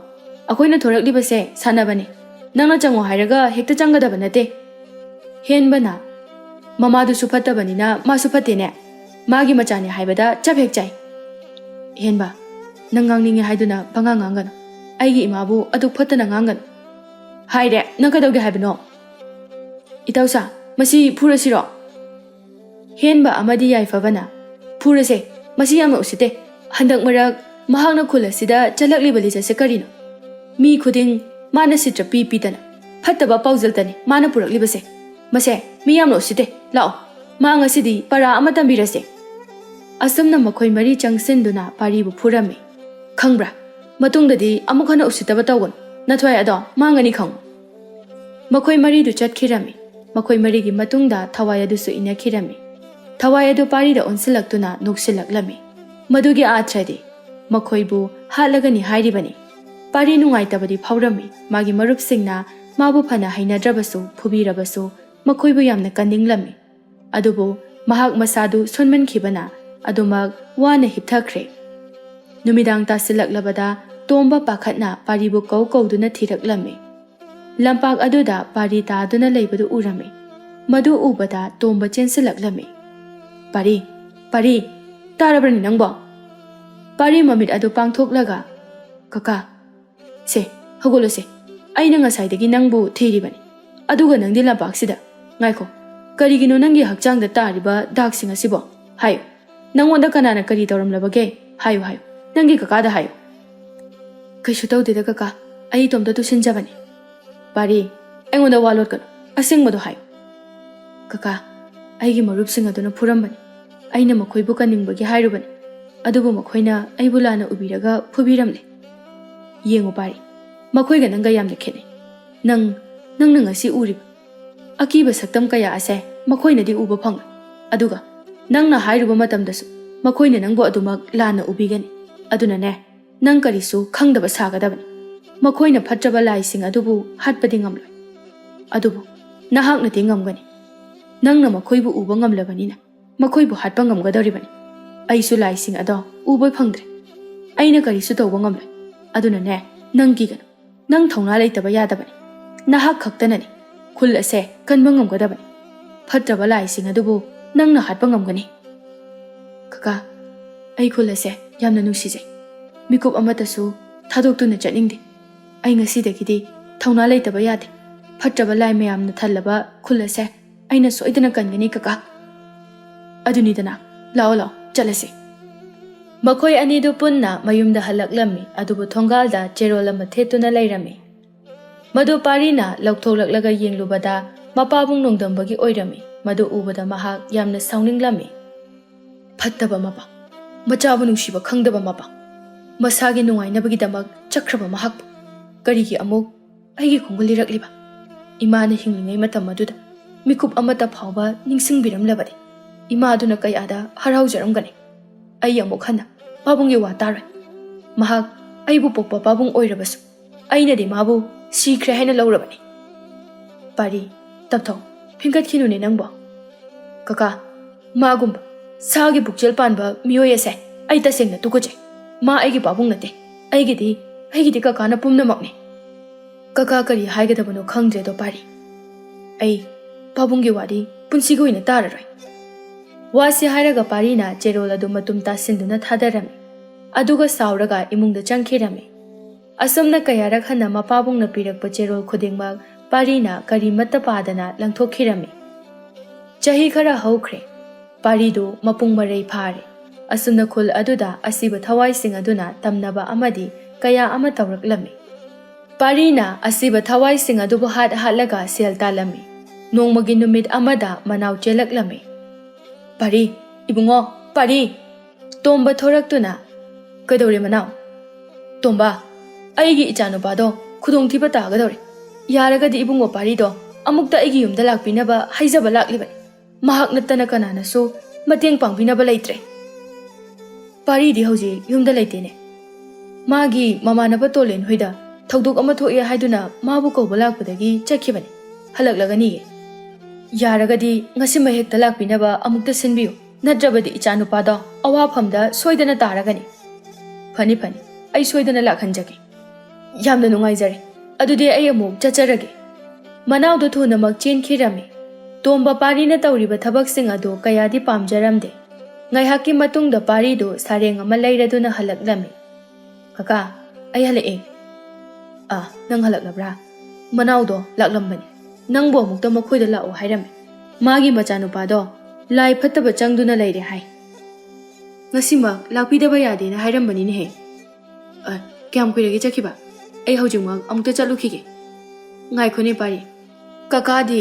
ꯑꯩꯈꯣꯏꯅ ꯊꯣꯔꯛꯂꯤꯕꯁꯦ ꯁꯥꯟꯅꯕꯅꯤ꯫ ꯅꯪꯅ ꯆꯪꯉꯣ ꯍꯥꯏꯔꯒ ꯍꯦꯛꯇ ꯆꯪꯒꯗꯕ ꯅꯠꯇꯦ꯫" ꯍꯦꯟꯕꯅ, "ꯃꯃꯥꯗꯨꯁꯨ ꯐꯠꯇꯕꯅꯤꯅ ꯃꯥꯁꯨ ꯐꯠꯇꯦꯅꯦ꯫ ꯃꯥꯒꯤ ꯃꯆꯥꯅꯤ ꯍꯥꯏꯕꯗ ꯆꯞ ꯍꯦꯛ ꯆꯥꯏ꯫" "ꯍꯦꯟꯕ, ꯅꯪ ꯉꯥꯡꯅꯤꯡꯉꯦ ꯍꯥꯏꯗꯨꯅ ꯄꯉꯥꯡ ꯉꯥꯡꯒꯅꯨ꯫ ꯑꯩꯒꯤ ꯏꯃꯥꯕꯨ ꯑꯗꯨꯛ ꯐꯠꯇꯅ ꯉꯥꯡꯒꯅꯨ꯫ ꯍꯥꯏꯔꯦ, ꯅꯪ ꯀꯩꯗꯧꯒꯦ ꯍꯥꯏꯕꯅꯣ?" "ꯏꯇꯥꯎꯁꯥ, ꯃꯁꯤ ꯐꯨꯔꯁꯤꯔꯣ?" ꯍꯦꯟꯕ ꯑꯃꯗꯤ ꯌꯥꯏꯐꯕꯅ, "ꯐꯨꯔꯁꯦ, ꯃꯁꯤ ꯌꯥꯝꯅ ꯎꯁꯤꯠꯇꯦ꯫ ꯍꯟꯗꯛ ꯃꯔꯛ ꯃꯍꯥꯛꯅ ꯈꯨꯜ ꯑꯁꯤꯗ ꯆꯠꯂꯛꯂꯤꯕ ꯂꯤꯆꯠꯁꯦ ꯀꯔꯤꯅꯣ? ꯃꯤ ꯈꯨꯗꯤꯡ ꯃꯥꯅ ꯁꯤꯠꯇ꯭ꯔ ꯄꯤ ꯄꯤꯗꯅ ꯐꯠꯇꯕ ꯄꯥꯎꯖꯦꯜꯇꯅꯤ ꯃꯥꯅ ꯄꯨꯔꯛꯂꯤꯕꯁꯦ꯫ ꯃꯁꯦ ꯃꯤ ꯌꯥꯝꯅ ꯎꯁꯤꯠꯇꯦ꯫ ꯂꯥꯛꯑꯣ, ꯃꯥ ꯉꯁꯤꯗꯤ ꯄꯔꯥ ꯑꯃ ꯇꯝꯕꯤꯔꯁꯦ꯫" ꯑꯁꯨꯝꯅ ꯃꯈꯣꯏ ꯃꯔꯤ ꯆꯪꯁꯤꯟꯗꯨꯅ ꯄꯥꯔꯤꯕꯨ ꯐꯨꯔꯝꯃꯤ꯫ "ꯈꯪꯕ꯭ꯔꯥ? ꯃꯇꯨꯡꯗꯗꯤ ꯑꯃꯨꯛ ꯍꯟꯅ ꯎꯁꯤꯠꯇꯕ ꯇꯧꯒꯅꯨ꯫ ꯅꯊ꯭ꯋꯥꯏ ꯑꯗꯣ ꯃꯥꯡꯉꯅꯤ ꯈꯪꯉꯨ꯫" ꯃꯈꯣꯏ ꯃꯔꯤꯗꯨ ꯆꯠꯈꯤꯔꯝꯃꯤ꯫ ꯃꯈꯣꯏ ꯃꯔꯤꯒꯤ ꯃꯇꯨꯡꯗ ꯊꯋꯥꯏ ꯑꯗꯨꯁꯨ ꯏꯟꯅꯈꯤꯔꯝꯃꯤ꯫ ꯊꯋꯥꯏ ꯑꯗꯨ ꯄꯥꯔꯤꯗ ꯑꯣꯟꯁꯤꯜꯂꯛꯇꯨꯅ ꯅꯣꯛꯁꯤꯜꯂꯛꯂꯝꯃꯤ꯫ ꯃꯗꯨꯒꯤ ꯑꯥꯊ꯭ꯔꯗꯤ ꯃꯈꯣꯏꯕꯨ ꯍꯥꯠꯂꯒꯅꯤ ꯍꯥꯏꯔꯤꯕꯅꯤ꯫ ꯄꯥꯔꯤ ꯅꯨꯡꯉꯥꯏꯇꯕꯗꯤ ꯐꯥꯎꯔꯝꯃꯤ꯫ ꯃꯥꯒꯤ ꯃꯔꯨꯞꯁꯤꯡꯅ ꯃꯥꯕꯨ ꯐꯅ ꯍꯩꯅꯗ꯭ꯔꯕꯁꯨ, ꯐꯨꯕꯤꯔꯕꯁꯨ, ꯃꯈꯣꯏꯕꯨ ꯌꯥꯝꯅ ꯀꯟꯅꯤꯡꯂꯝꯃꯤ꯫ ꯑꯗꯨꯕꯨ ꯃꯍꯥꯛ ꯃꯁꯥꯗꯨ ꯁꯣꯟꯃꯟꯈꯤꯕꯅ ꯑꯗꯨꯃꯛ ꯋꯥꯅ ꯍꯤꯞꯊꯈ꯭ꯔꯦ꯫ ꯅꯨꯃꯤꯗꯥꯡ ꯇꯥꯁꯤꯜꯂꯛꯂꯕꯗ ꯇꯣꯝꯕ ꯄꯥꯈꯠꯅ ꯄꯥꯔꯤꯕꯨ ꯀꯧ ꯀꯧꯗꯨꯅ ꯊꯤꯔꯛꯂꯝꯃꯤ꯫ ꯂꯝꯄꯥꯛ ꯑꯗꯨꯗ ꯄꯥꯔꯤ ꯇꯥꯗꯨꯅ ꯂꯩꯕꯗꯨ ꯎꯔꯝꯃꯤ꯫ ꯃꯗꯨ ꯎꯕꯗ ꯇꯣꯝꯕ ꯆꯦꯟꯁꯤꯜꯂꯛꯂꯝꯃꯤ꯫ "ꯄꯥꯔꯤ, ꯄꯥꯔꯤ, ꯇꯥꯔꯕ꯭ꯔꯅꯤ ꯅꯪꯕꯣ?" ꯄꯥꯔꯤ ꯃꯃꯤꯠ ꯑꯗꯨ ꯄꯥꯡꯊꯣꯛꯂꯒ, "ꯀꯀꯥ, ꯁꯦ, ꯍꯧꯒꯠꯂꯣꯁꯦ꯫ ꯑꯩꯅ ꯉꯁꯥꯏꯗꯒꯤ ꯅꯪꯕꯨ ꯊꯤꯔꯤꯕꯅꯤ꯫ ꯑꯗꯨꯒ ꯅꯪꯗꯤ ꯂꯝꯄꯥꯛꯁꯤꯗ꯫ ꯉꯥꯏꯈꯣ, ꯀꯔꯤꯒꯤꯅꯣ ꯅꯪꯒꯤ ꯍꯛꯆꯥꯡꯗ ꯇꯥꯔꯤꯕ ꯗꯥꯛꯁꯤꯡ ꯑꯁꯤꯕꯣ? ꯍꯥꯏꯌꯨ, ꯅꯪꯉꯣꯟꯗ ꯀꯅꯥꯅ ꯀꯔꯤ ꯇꯧꯔꯝꯂꯕꯒꯦ? ꯍꯥꯏꯌꯨ, ꯍꯥꯏꯌꯨ, ꯅꯪꯒꯤ ꯀꯀꯥꯗ ꯍꯥꯏꯌꯨ꯫" "ꯀꯩꯁꯨ ꯇꯧꯗꯦꯗ ꯀꯀꯥ, ꯑꯩ ꯏꯇꯣꯝꯇ ꯇꯨꯁꯤꯟꯖꯕꯅꯤ꯫" "ꯄꯥꯔꯤ, ꯑꯩꯉꯣꯟꯗ ꯋꯥ ꯂꯣꯠꯀꯅꯨ, ꯑꯁꯦꯡꯕꯗꯣ ꯍꯥꯏꯌꯨ꯫" "ꯀꯀꯥ, ꯑꯩꯒꯤ ꯃꯔꯨꯞꯁꯤꯡ ꯑꯗꯨꯅ ꯐꯨꯔꯝꯕꯅꯤ꯫ ꯑꯩꯅ ꯃꯈꯣꯏꯕꯨ ꯀꯟꯅꯤꯡꯕꯒꯤ ꯍꯥꯏꯔꯨꯕꯅꯤ, ꯑꯗꯨꯕꯨ ꯃꯈꯣꯏꯅ ꯑꯩꯕꯨ ꯂꯥꯟꯅ ꯎꯕꯤꯔꯒ ꯐꯨꯕꯤꯔꯝꯂꯦ꯫ ꯌꯦꯡꯉꯨ ꯄꯥꯔꯤ, ꯃꯈꯣꯏꯒ ꯅꯪꯒ ꯌꯥꯝꯅ ꯈꯦꯠꯅꯩ꯫ ꯅꯪ, ꯅꯪꯅ ꯉꯁꯤ ꯎꯔꯤꯕ ꯑꯀꯤꯕ ꯁꯛꯇꯝ ꯀꯌꯥ ꯑꯁꯦ ꯃꯈꯣꯏꯅꯗꯤ ꯎꯕ ꯐꯪꯂꯣꯏ꯫ ꯑꯗꯨꯒ ꯅꯪꯅ ꯍꯥꯏꯔꯨꯕ ꯃꯇꯝꯗꯁꯨ ꯃꯈꯣꯏꯅ ꯅꯪꯕꯨ ꯑꯗꯨꯃꯛ ꯂꯥꯟꯅ ꯎꯕꯤꯒꯅꯤ꯫ ꯑꯗꯨꯅꯅꯦ, ꯅꯪ ꯀꯔꯤꯁꯨ ꯈꯪꯗꯕ ꯁꯥꯒꯗꯕꯅꯤ꯫ ꯃꯈꯣꯏꯅ ꯐꯠꯇ꯭ꯔꯕ ꯂꯥꯏꯁꯤꯡ ꯑꯗꯨꯕꯨ ꯍꯥꯠꯄꯗꯤ ꯉꯝꯂꯣꯏ꯫ ꯑꯗꯨꯕꯨ ꯅꯍꯥꯛꯅꯗꯤ ꯉꯝꯒꯅꯤ꯫ ꯅꯪꯅ ꯃꯈꯣꯏꯕꯨ ꯎꯕ ꯉꯝꯂꯕꯅꯤꯅ ꯃꯈꯣꯏꯕꯨ ꯍꯥꯠꯄ ꯉꯝꯒꯗꯧꯔꯤꯕꯅꯤ꯫ ꯑꯩꯁꯨ ꯂꯥꯏꯁꯤꯡ ꯑꯗꯣ ꯎꯕ ꯐꯪꯗ꯭ꯔꯦ꯫ ꯑꯩꯅ ꯀꯔꯤꯁꯨ ꯇꯧꯕ ꯉꯝꯂꯣꯏ꯫ ꯑꯗꯨꯅꯅꯦ, ꯅꯪ ꯀꯤꯒꯅꯨ꯫ ꯅꯪ ꯊꯧꯅꯥ ꯂꯩꯇꯕ ꯌꯥꯗꯕꯅꯤ꯫ ꯅꯍꯥꯛ ꯈꯛꯇꯅꯅꯤ ꯈꯨꯜ ꯑꯁꯦ ꯀꯟꯕ ꯉꯝꯒꯗꯕꯅꯤ꯫ ꯐꯠꯇ꯭ꯔꯕ ꯂꯥꯏꯁꯤꯡ ꯑꯗꯨꯕꯨ ꯅꯪꯅ ꯍꯥꯠꯄ ꯉꯝꯒꯅꯤ꯫" "ꯀꯀꯥ, ꯑꯩ ꯈꯨꯜ ꯑꯁꯦ ꯌꯥꯝꯅ ꯅꯨꯡꯁꯤꯖꯩ꯫ ꯃꯤꯀꯨꯞ ꯑꯃꯠꯇꯁꯨ ꯊꯥꯗꯣꯛꯇꯨꯅ ꯆꯠꯅꯤꯡꯗꯦ꯫ ꯑꯩ ꯉꯁꯤꯗꯒꯤꯗꯤ ꯊꯧꯅꯥ ꯂꯩꯇꯕ ꯌꯥꯗꯦ꯫ ꯐꯠꯇ꯭ꯔꯕ ꯂꯥꯏ ꯃꯌꯥꯝꯅ ꯊꯜꯂꯕ ꯈꯨꯜ ꯑꯁꯦ ꯑꯩꯅ ꯁꯣꯏꯗꯅ ꯀꯟꯒꯅꯤ ꯀꯀꯥ꯫" "ꯑꯗꯨꯅꯤꯗꯅ, ꯂꯥꯛꯑꯣ ꯂꯥꯛꯑꯣ, ꯆꯠꯂꯁꯤ꯫" ꯃꯈꯣꯏ ꯑꯅꯤꯗꯨ ꯄꯨꯟꯅ ꯃꯌꯨꯝꯗ ꯍꯜꯂꯛꯂꯝꯃꯤ, ꯑꯗꯨꯕꯨ ꯊꯣꯡꯒꯥꯜꯗ ꯆꯦꯔꯣꯜ ꯑꯃ ꯊꯦꯠꯇꯨꯅ ꯂꯩꯔꯝꯃꯤ꯫ ꯃꯗꯨ ꯄꯥꯔꯤꯅ ꯂꯧꯊꯣꯛꯂꯛꯂꯒ ꯌꯦꯡꯂꯨꯕꯗ ꯃꯄꯥꯕꯨꯡ ꯅꯣꯡꯗꯝꯕꯒꯤ ꯑꯣꯏꯔꯝꯃꯤ꯫ ꯃꯗꯨ ꯎꯕꯗ ꯃꯍꯥꯛ ꯌꯥꯝꯅ ꯁꯥꯎꯅꯤꯡꯂꯝꯃꯤ꯫ "ꯐꯠꯇꯕ ꯃꯄꯥ, ꯃꯆꯥꯕꯨ ꯅꯨꯡꯁꯤꯕ ꯈꯪꯗꯕ ꯃꯄꯥ, ꯃꯁꯥꯒꯤ ꯅꯨꯡꯉꯥꯏꯅꯕꯒꯤꯗꯃꯛ ꯆꯠꯈ꯭ꯔꯕ ꯃꯍꯥꯛꯄꯨ ꯀꯔꯤꯒꯤ ꯑꯃꯨꯛ ꯑꯩꯒꯤ ꯈꯣꯡꯒꯨꯜ ꯂꯤꯔꯛꯂꯤꯕ? ꯏꯃꯥꯅ ꯍꯤꯡꯂꯤꯉꯩ ꯃꯇꯝ ꯑꯗꯨꯗ ꯃꯤꯀꯨꯞ ꯑꯃꯠꯇ ꯐꯥꯎꯕ ꯅꯤꯡꯁꯤꯡꯕꯤꯔꯝꯂꯕꯗꯤ ꯏꯃꯥ ꯑꯗꯨꯅ ꯀꯌꯥꯗ ꯍꯔꯥꯎꯖꯔꯝꯒꯅꯤ꯫ ꯑꯩ ꯑꯃꯨꯛ ꯍꯟꯅ ꯄꯥꯕꯨꯡꯒꯤ ꯋꯥ ꯇꯥꯔꯣꯏ꯫ ꯃꯍꯥꯛ ꯑꯩꯕꯨ ꯄꯣꯛꯄ ꯄꯥꯕꯨꯡ ꯑꯣꯏꯔꯕꯁꯨ ꯑꯩꯅꯗꯤ ꯃꯥꯕꯨ ꯁꯤꯈ꯭ꯔꯦ ꯍꯥꯏꯅ ꯂꯧꯔꯕꯅꯤ꯫" "ꯄꯥꯔꯤ, ꯇꯞꯊꯧ, ꯐꯤꯡꯒꯠꯈꯤꯅꯨꯅꯦ ꯅꯪꯕꯣ꯫" "ꯀꯀꯥ, ꯃꯥꯒꯨꯝꯕ ꯁꯥꯒꯤ ꯄꯨꯛꯆꯦꯜ ꯄꯥꯟꯕ ꯃꯤꯑꯣꯏ ꯑꯁꯦ ꯑꯩ ꯇꯁꯦꯡꯅ ꯇꯨꯀꯠꯆꯩ꯫ ꯃꯥ ꯑꯩꯒꯤ ꯄꯥꯕꯨꯡ ꯅꯠꯇꯦ꯫ ꯑꯩꯒꯤꯗꯤ, ꯑꯩꯒꯤꯗꯤ ꯀꯀꯥꯅ ꯄꯨꯝꯅꯃꯛꯅꯤ꯫" ꯀꯀꯥ ꯀꯔꯤ ꯍꯥꯏꯒꯗꯕꯅꯣ ꯈꯪꯗ꯭ꯔꯦꯗꯣ ꯄꯥꯔꯤ꯫ ꯑꯩ ꯄꯥꯕꯨꯡꯒꯤ ꯋꯥꯗꯤ ꯄꯨꯟꯁꯤꯒꯤ ꯑꯣꯏꯅ ꯇꯥꯔꯔꯣꯏ꯫ ꯋꯥꯁꯤ ꯍꯥꯏꯔꯒ ꯄꯥꯔꯤꯅ ꯆꯦꯔꯣꯜ ꯑꯗꯨ ꯃꯇꯨꯝ ꯇꯥꯁꯤꯟꯗꯨꯅ ꯊꯥꯗꯔꯝꯃꯤ꯫ ꯑꯗꯨꯒ ꯁꯥꯎꯔꯒ ꯏꯃꯨꯡꯗ ꯆꯪꯈꯤꯔꯝꯃꯤ꯫ ꯑꯁꯨꯝꯅ ꯀꯌꯥꯔꯛ ꯍꯟꯅ ꯃꯄꯥꯕꯨꯡꯅ ꯄꯤꯔꯛꯄ ꯆꯦꯔꯣꯜ ꯈꯨꯗꯤꯡꯃꯛ ꯄꯥꯔꯤꯅ ꯀꯔꯤꯃꯠꯇ ꯄꯥꯗꯅ ꯂꯪꯊꯣꯛꯈꯤꯔꯝꯃꯤ꯫ ꯆꯍꯤ ꯈꯔ ꯍꯧꯈ꯭ꯔꯦ꯫ ꯄꯥꯔꯤꯗꯨ ꯃꯄꯨꯡ ꯃꯔꯩ ꯐꯥꯔꯦ꯫ ꯑꯁꯨꯝꯅ ꯈꯨꯜ ꯑꯗꯨꯗ ꯑꯁꯤꯕ ꯊꯋꯥꯏꯁꯤꯡ ꯑꯗꯨꯅ ꯇꯝꯅꯕ ꯑꯃꯗꯤ ꯀꯌꯥ ꯑꯃ ꯇꯧꯔꯛꯂꯝꯃꯤ꯫ ꯄꯥꯔꯤꯅ ꯑꯁꯤꯕ ꯊꯋꯥꯏꯁꯤꯡ ꯑꯗꯨꯕꯨ ꯍꯥꯠ ꯍꯥꯠꯂꯒ ꯁꯦꯜ ꯇꯥꯜꯂꯝꯃꯤ꯫ ꯅꯣꯡꯃꯒꯤ ꯅꯨꯃꯤꯠ ꯑꯃꯗ ꯃꯅꯥꯎ ꯆꯦꯜꯂꯛꯂꯝꯃꯤ꯫ "ꯄꯥꯔꯤ, ꯏꯕꯨꯡꯉꯣ, ꯄꯥꯔꯤ!" ꯇꯣꯝꯕ ꯊꯣꯔꯛꯇꯨꯅ, "ꯀꯩꯗꯧꯔꯦ ꯃꯅꯥꯎ?" "ꯇꯣꯝꯕ, ꯑꯩꯒꯤ ꯏꯆꯥꯅꯨꯄꯥꯗꯣ ꯈꯨꯗꯣꯡꯊꯤꯕ ꯇꯥꯒꯗꯧꯔꯦ꯫ ꯌꯥꯔꯒꯗꯤ ꯏꯕꯨꯡꯉꯣ ꯄꯥꯔꯤꯗꯣ ꯑꯃꯨꯛꯇ ꯑꯩꯒꯤ ꯌꯨꯝꯗ ꯂꯥꯛꯄꯤꯅꯕ ꯍꯥꯏꯖꯕ ꯂꯥꯛꯂꯤꯕꯅꯤ꯫ ꯃꯍꯥꯛ ꯅꯠꯇꯅ ꯀꯅꯥꯅꯁꯨ ꯃꯇꯦꯡ ꯄꯥꯡꯕꯤꯅꯕ ꯂꯩꯇ꯭ꯔꯦ꯫" "ꯄꯥꯔꯤꯗꯤ ꯍꯧꯖꯤꯛ ꯌꯨꯝꯗ ꯂꯩꯇꯦꯅꯦ꯫ ꯃꯥꯒꯤ ꯃꯃꯥꯟꯅꯕ ꯇꯣꯂꯦꯟ ꯍꯣꯏꯗ ꯊꯧꯗꯣꯛ ꯑꯃ ꯊꯣꯛꯑꯦ ꯍꯥꯏꯗꯨꯅ ꯃꯥꯕꯨ ꯀꯧꯕ ꯂꯥꯛꯄꯗꯒꯤ ꯆꯠꯈꯤꯕꯅꯤ꯫ ꯍꯜꯂꯛꯂꯒꯅꯤꯌꯦ꯫ ꯌꯥꯔꯒꯗꯤ ꯉꯁꯤꯃꯛ ꯍꯦꯛꯇ ꯂꯥꯛꯄꯤꯅꯕ ꯑꯃꯨꯛꯇ ꯁꯤꯟꯕꯤꯌꯨ꯫ ꯅꯠꯇ꯭ꯔꯕꯗꯤ ꯏꯆꯥꯅꯨꯄꯥꯗꯣ ꯑꯋꯥꯐꯝꯗ ꯁꯣꯏꯗꯅ ꯇꯥꯔꯒꯅꯤ꯫" "ꯐꯅꯤ, ꯐꯅꯤ꯫ ꯑꯩ ꯁꯣꯏꯗꯅ ꯂꯥꯛꯍꯟꯖꯒꯦ꯫" "ꯌꯥꯝꯅ ꯅꯨꯡꯉꯥꯏꯖꯔꯦ꯫ ꯑꯗꯨꯗꯤ ꯑꯩ ꯑꯃꯨꯛ ꯆꯠꯆꯔꯒꯦ꯫" ꯃꯅꯥꯎꯗꯣ ꯊꯨꯅꯃꯛ ꯆꯦꯟꯈꯤꯔꯝꯃꯤ꯫ ꯇꯣꯝꯕ ꯄꯥꯔꯤꯅ ꯇꯧꯔꯤꯕ ꯊꯕꯛꯁꯤꯡ ꯑꯗꯨ ꯀꯌꯥꯗꯤ ꯄꯥꯝꯖꯔꯝꯗꯦ꯫ ꯉꯥꯏꯍꯥꯛꯀꯤ ꯃꯇꯨꯡꯗ ꯄꯥꯔꯤꯗꯨ ꯁꯥꯔꯦꯡ ꯑꯃ ꯂꯩꯔꯗꯨꯅ ꯍꯜꯂꯛꯂꯝꯃꯤ꯫ "ꯀꯀꯥ, ꯑꯩ ꯍꯜꯂꯛꯑꯦ꯫" "ꯑꯥ, ꯅꯪ ꯍꯜꯂꯛꯂꯕ꯭ꯔꯥ? ꯃꯅꯥꯎꯗꯣ ꯂꯥꯛꯂꯝꯕꯅꯤ꯫ ꯅꯪꯕꯨ ꯑꯃꯨꯛꯇ ꯃꯈꯣꯏꯗ ꯂꯥꯛꯑꯣ ꯍꯥꯏꯔꯝꯃꯤ꯫ ꯃꯥꯒꯤ ꯃꯆꯥꯅꯨꯄꯥꯗꯣ ꯂꯥꯏ ꯐꯠꯇꯕ ꯆꯪꯗꯨꯅ ꯂꯩꯔꯦ ꯍꯥꯏ꯫ ꯉꯁꯤꯃꯛ ꯂꯥꯛꯄꯤꯗꯕ ꯌꯥꯗꯦꯅ ꯍꯥꯏꯔꯝꯕꯅꯤꯅꯦꯍꯦ꯫" "ꯑ, ꯀꯌꯥꯝ ꯀꯨꯏꯔꯒꯦ ꯆꯠꯈꯤꯕ? ꯑꯩ ꯍꯧꯖꯤꯛꯃꯛ ꯑꯃꯨꯛꯇ ꯆꯠꯂꯨꯈꯤꯒꯦ꯫" "ꯉꯥꯏꯈꯣꯅꯦ ꯄꯥꯔꯤ, ꯀꯀꯥꯗꯤ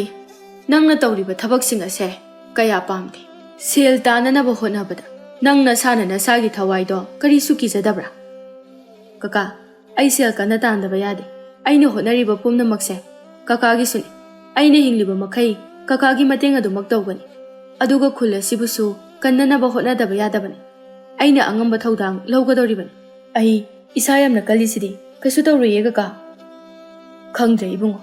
ꯅꯪꯅ ꯇꯧꯔꯤꯕ ꯊꯕꯛꯁꯤꯡ ꯑꯁꯦ ꯀꯌꯥ ꯄꯥꯝꯗꯦ꯫ ꯁꯦꯜ ꯇꯥꯅꯅꯕ ꯍꯣꯠꯅꯕꯗ ꯅꯪ ꯅꯁꯥꯅ ꯅꯁꯥꯒꯤ ꯊꯋꯥꯏꯗꯣ ꯀꯔꯤꯁꯨ ꯀꯤꯖꯗꯕ꯭ꯔꯥ?" "ꯀꯀꯥ, ꯑꯩ ꯁꯦꯜ ꯀꯟꯅ ꯇꯥꯟꯗꯕ ꯌꯥꯗꯦ꯫ ꯑꯩꯅ ꯍꯣꯠꯅꯔꯤꯕ ꯄꯨꯝꯅꯃꯛꯁꯦ ꯀꯀꯥꯒꯤꯁꯨꯅꯤ꯫ ꯑꯩꯅ ꯍꯤꯡꯂꯤꯕ ꯃꯈꯩ ꯀꯀꯥꯒꯤ ꯃꯇꯦꯡ ꯑꯗꯨꯃꯛ ꯇꯧꯒꯅꯤ꯫ ꯑꯗꯨꯒ ꯈꯨꯜ ꯑꯁꯤꯕꯨꯁꯨ ꯀꯟꯅꯅꯕ ꯍꯣꯠꯅꯗꯕ ꯌꯥꯗꯕꯅꯤ꯫ ꯑꯩꯅ ꯑꯉꯝꯕ ꯊꯧꯗꯥꯡ ꯂꯧꯒꯗꯧꯔꯤꯕꯅꯤ꯫ ꯑꯩ ꯏꯁꯥ ꯌꯥꯝꯅ ꯀꯜꯂꯤꯁꯤꯗꯤ꯫ ꯀꯩꯁꯨ ꯇꯧꯔꯣꯏꯌꯦ ꯀꯀꯥ꯫" "ꯈꯪꯗ꯭ꯔꯦ ꯏꯕꯨꯡꯉꯣ,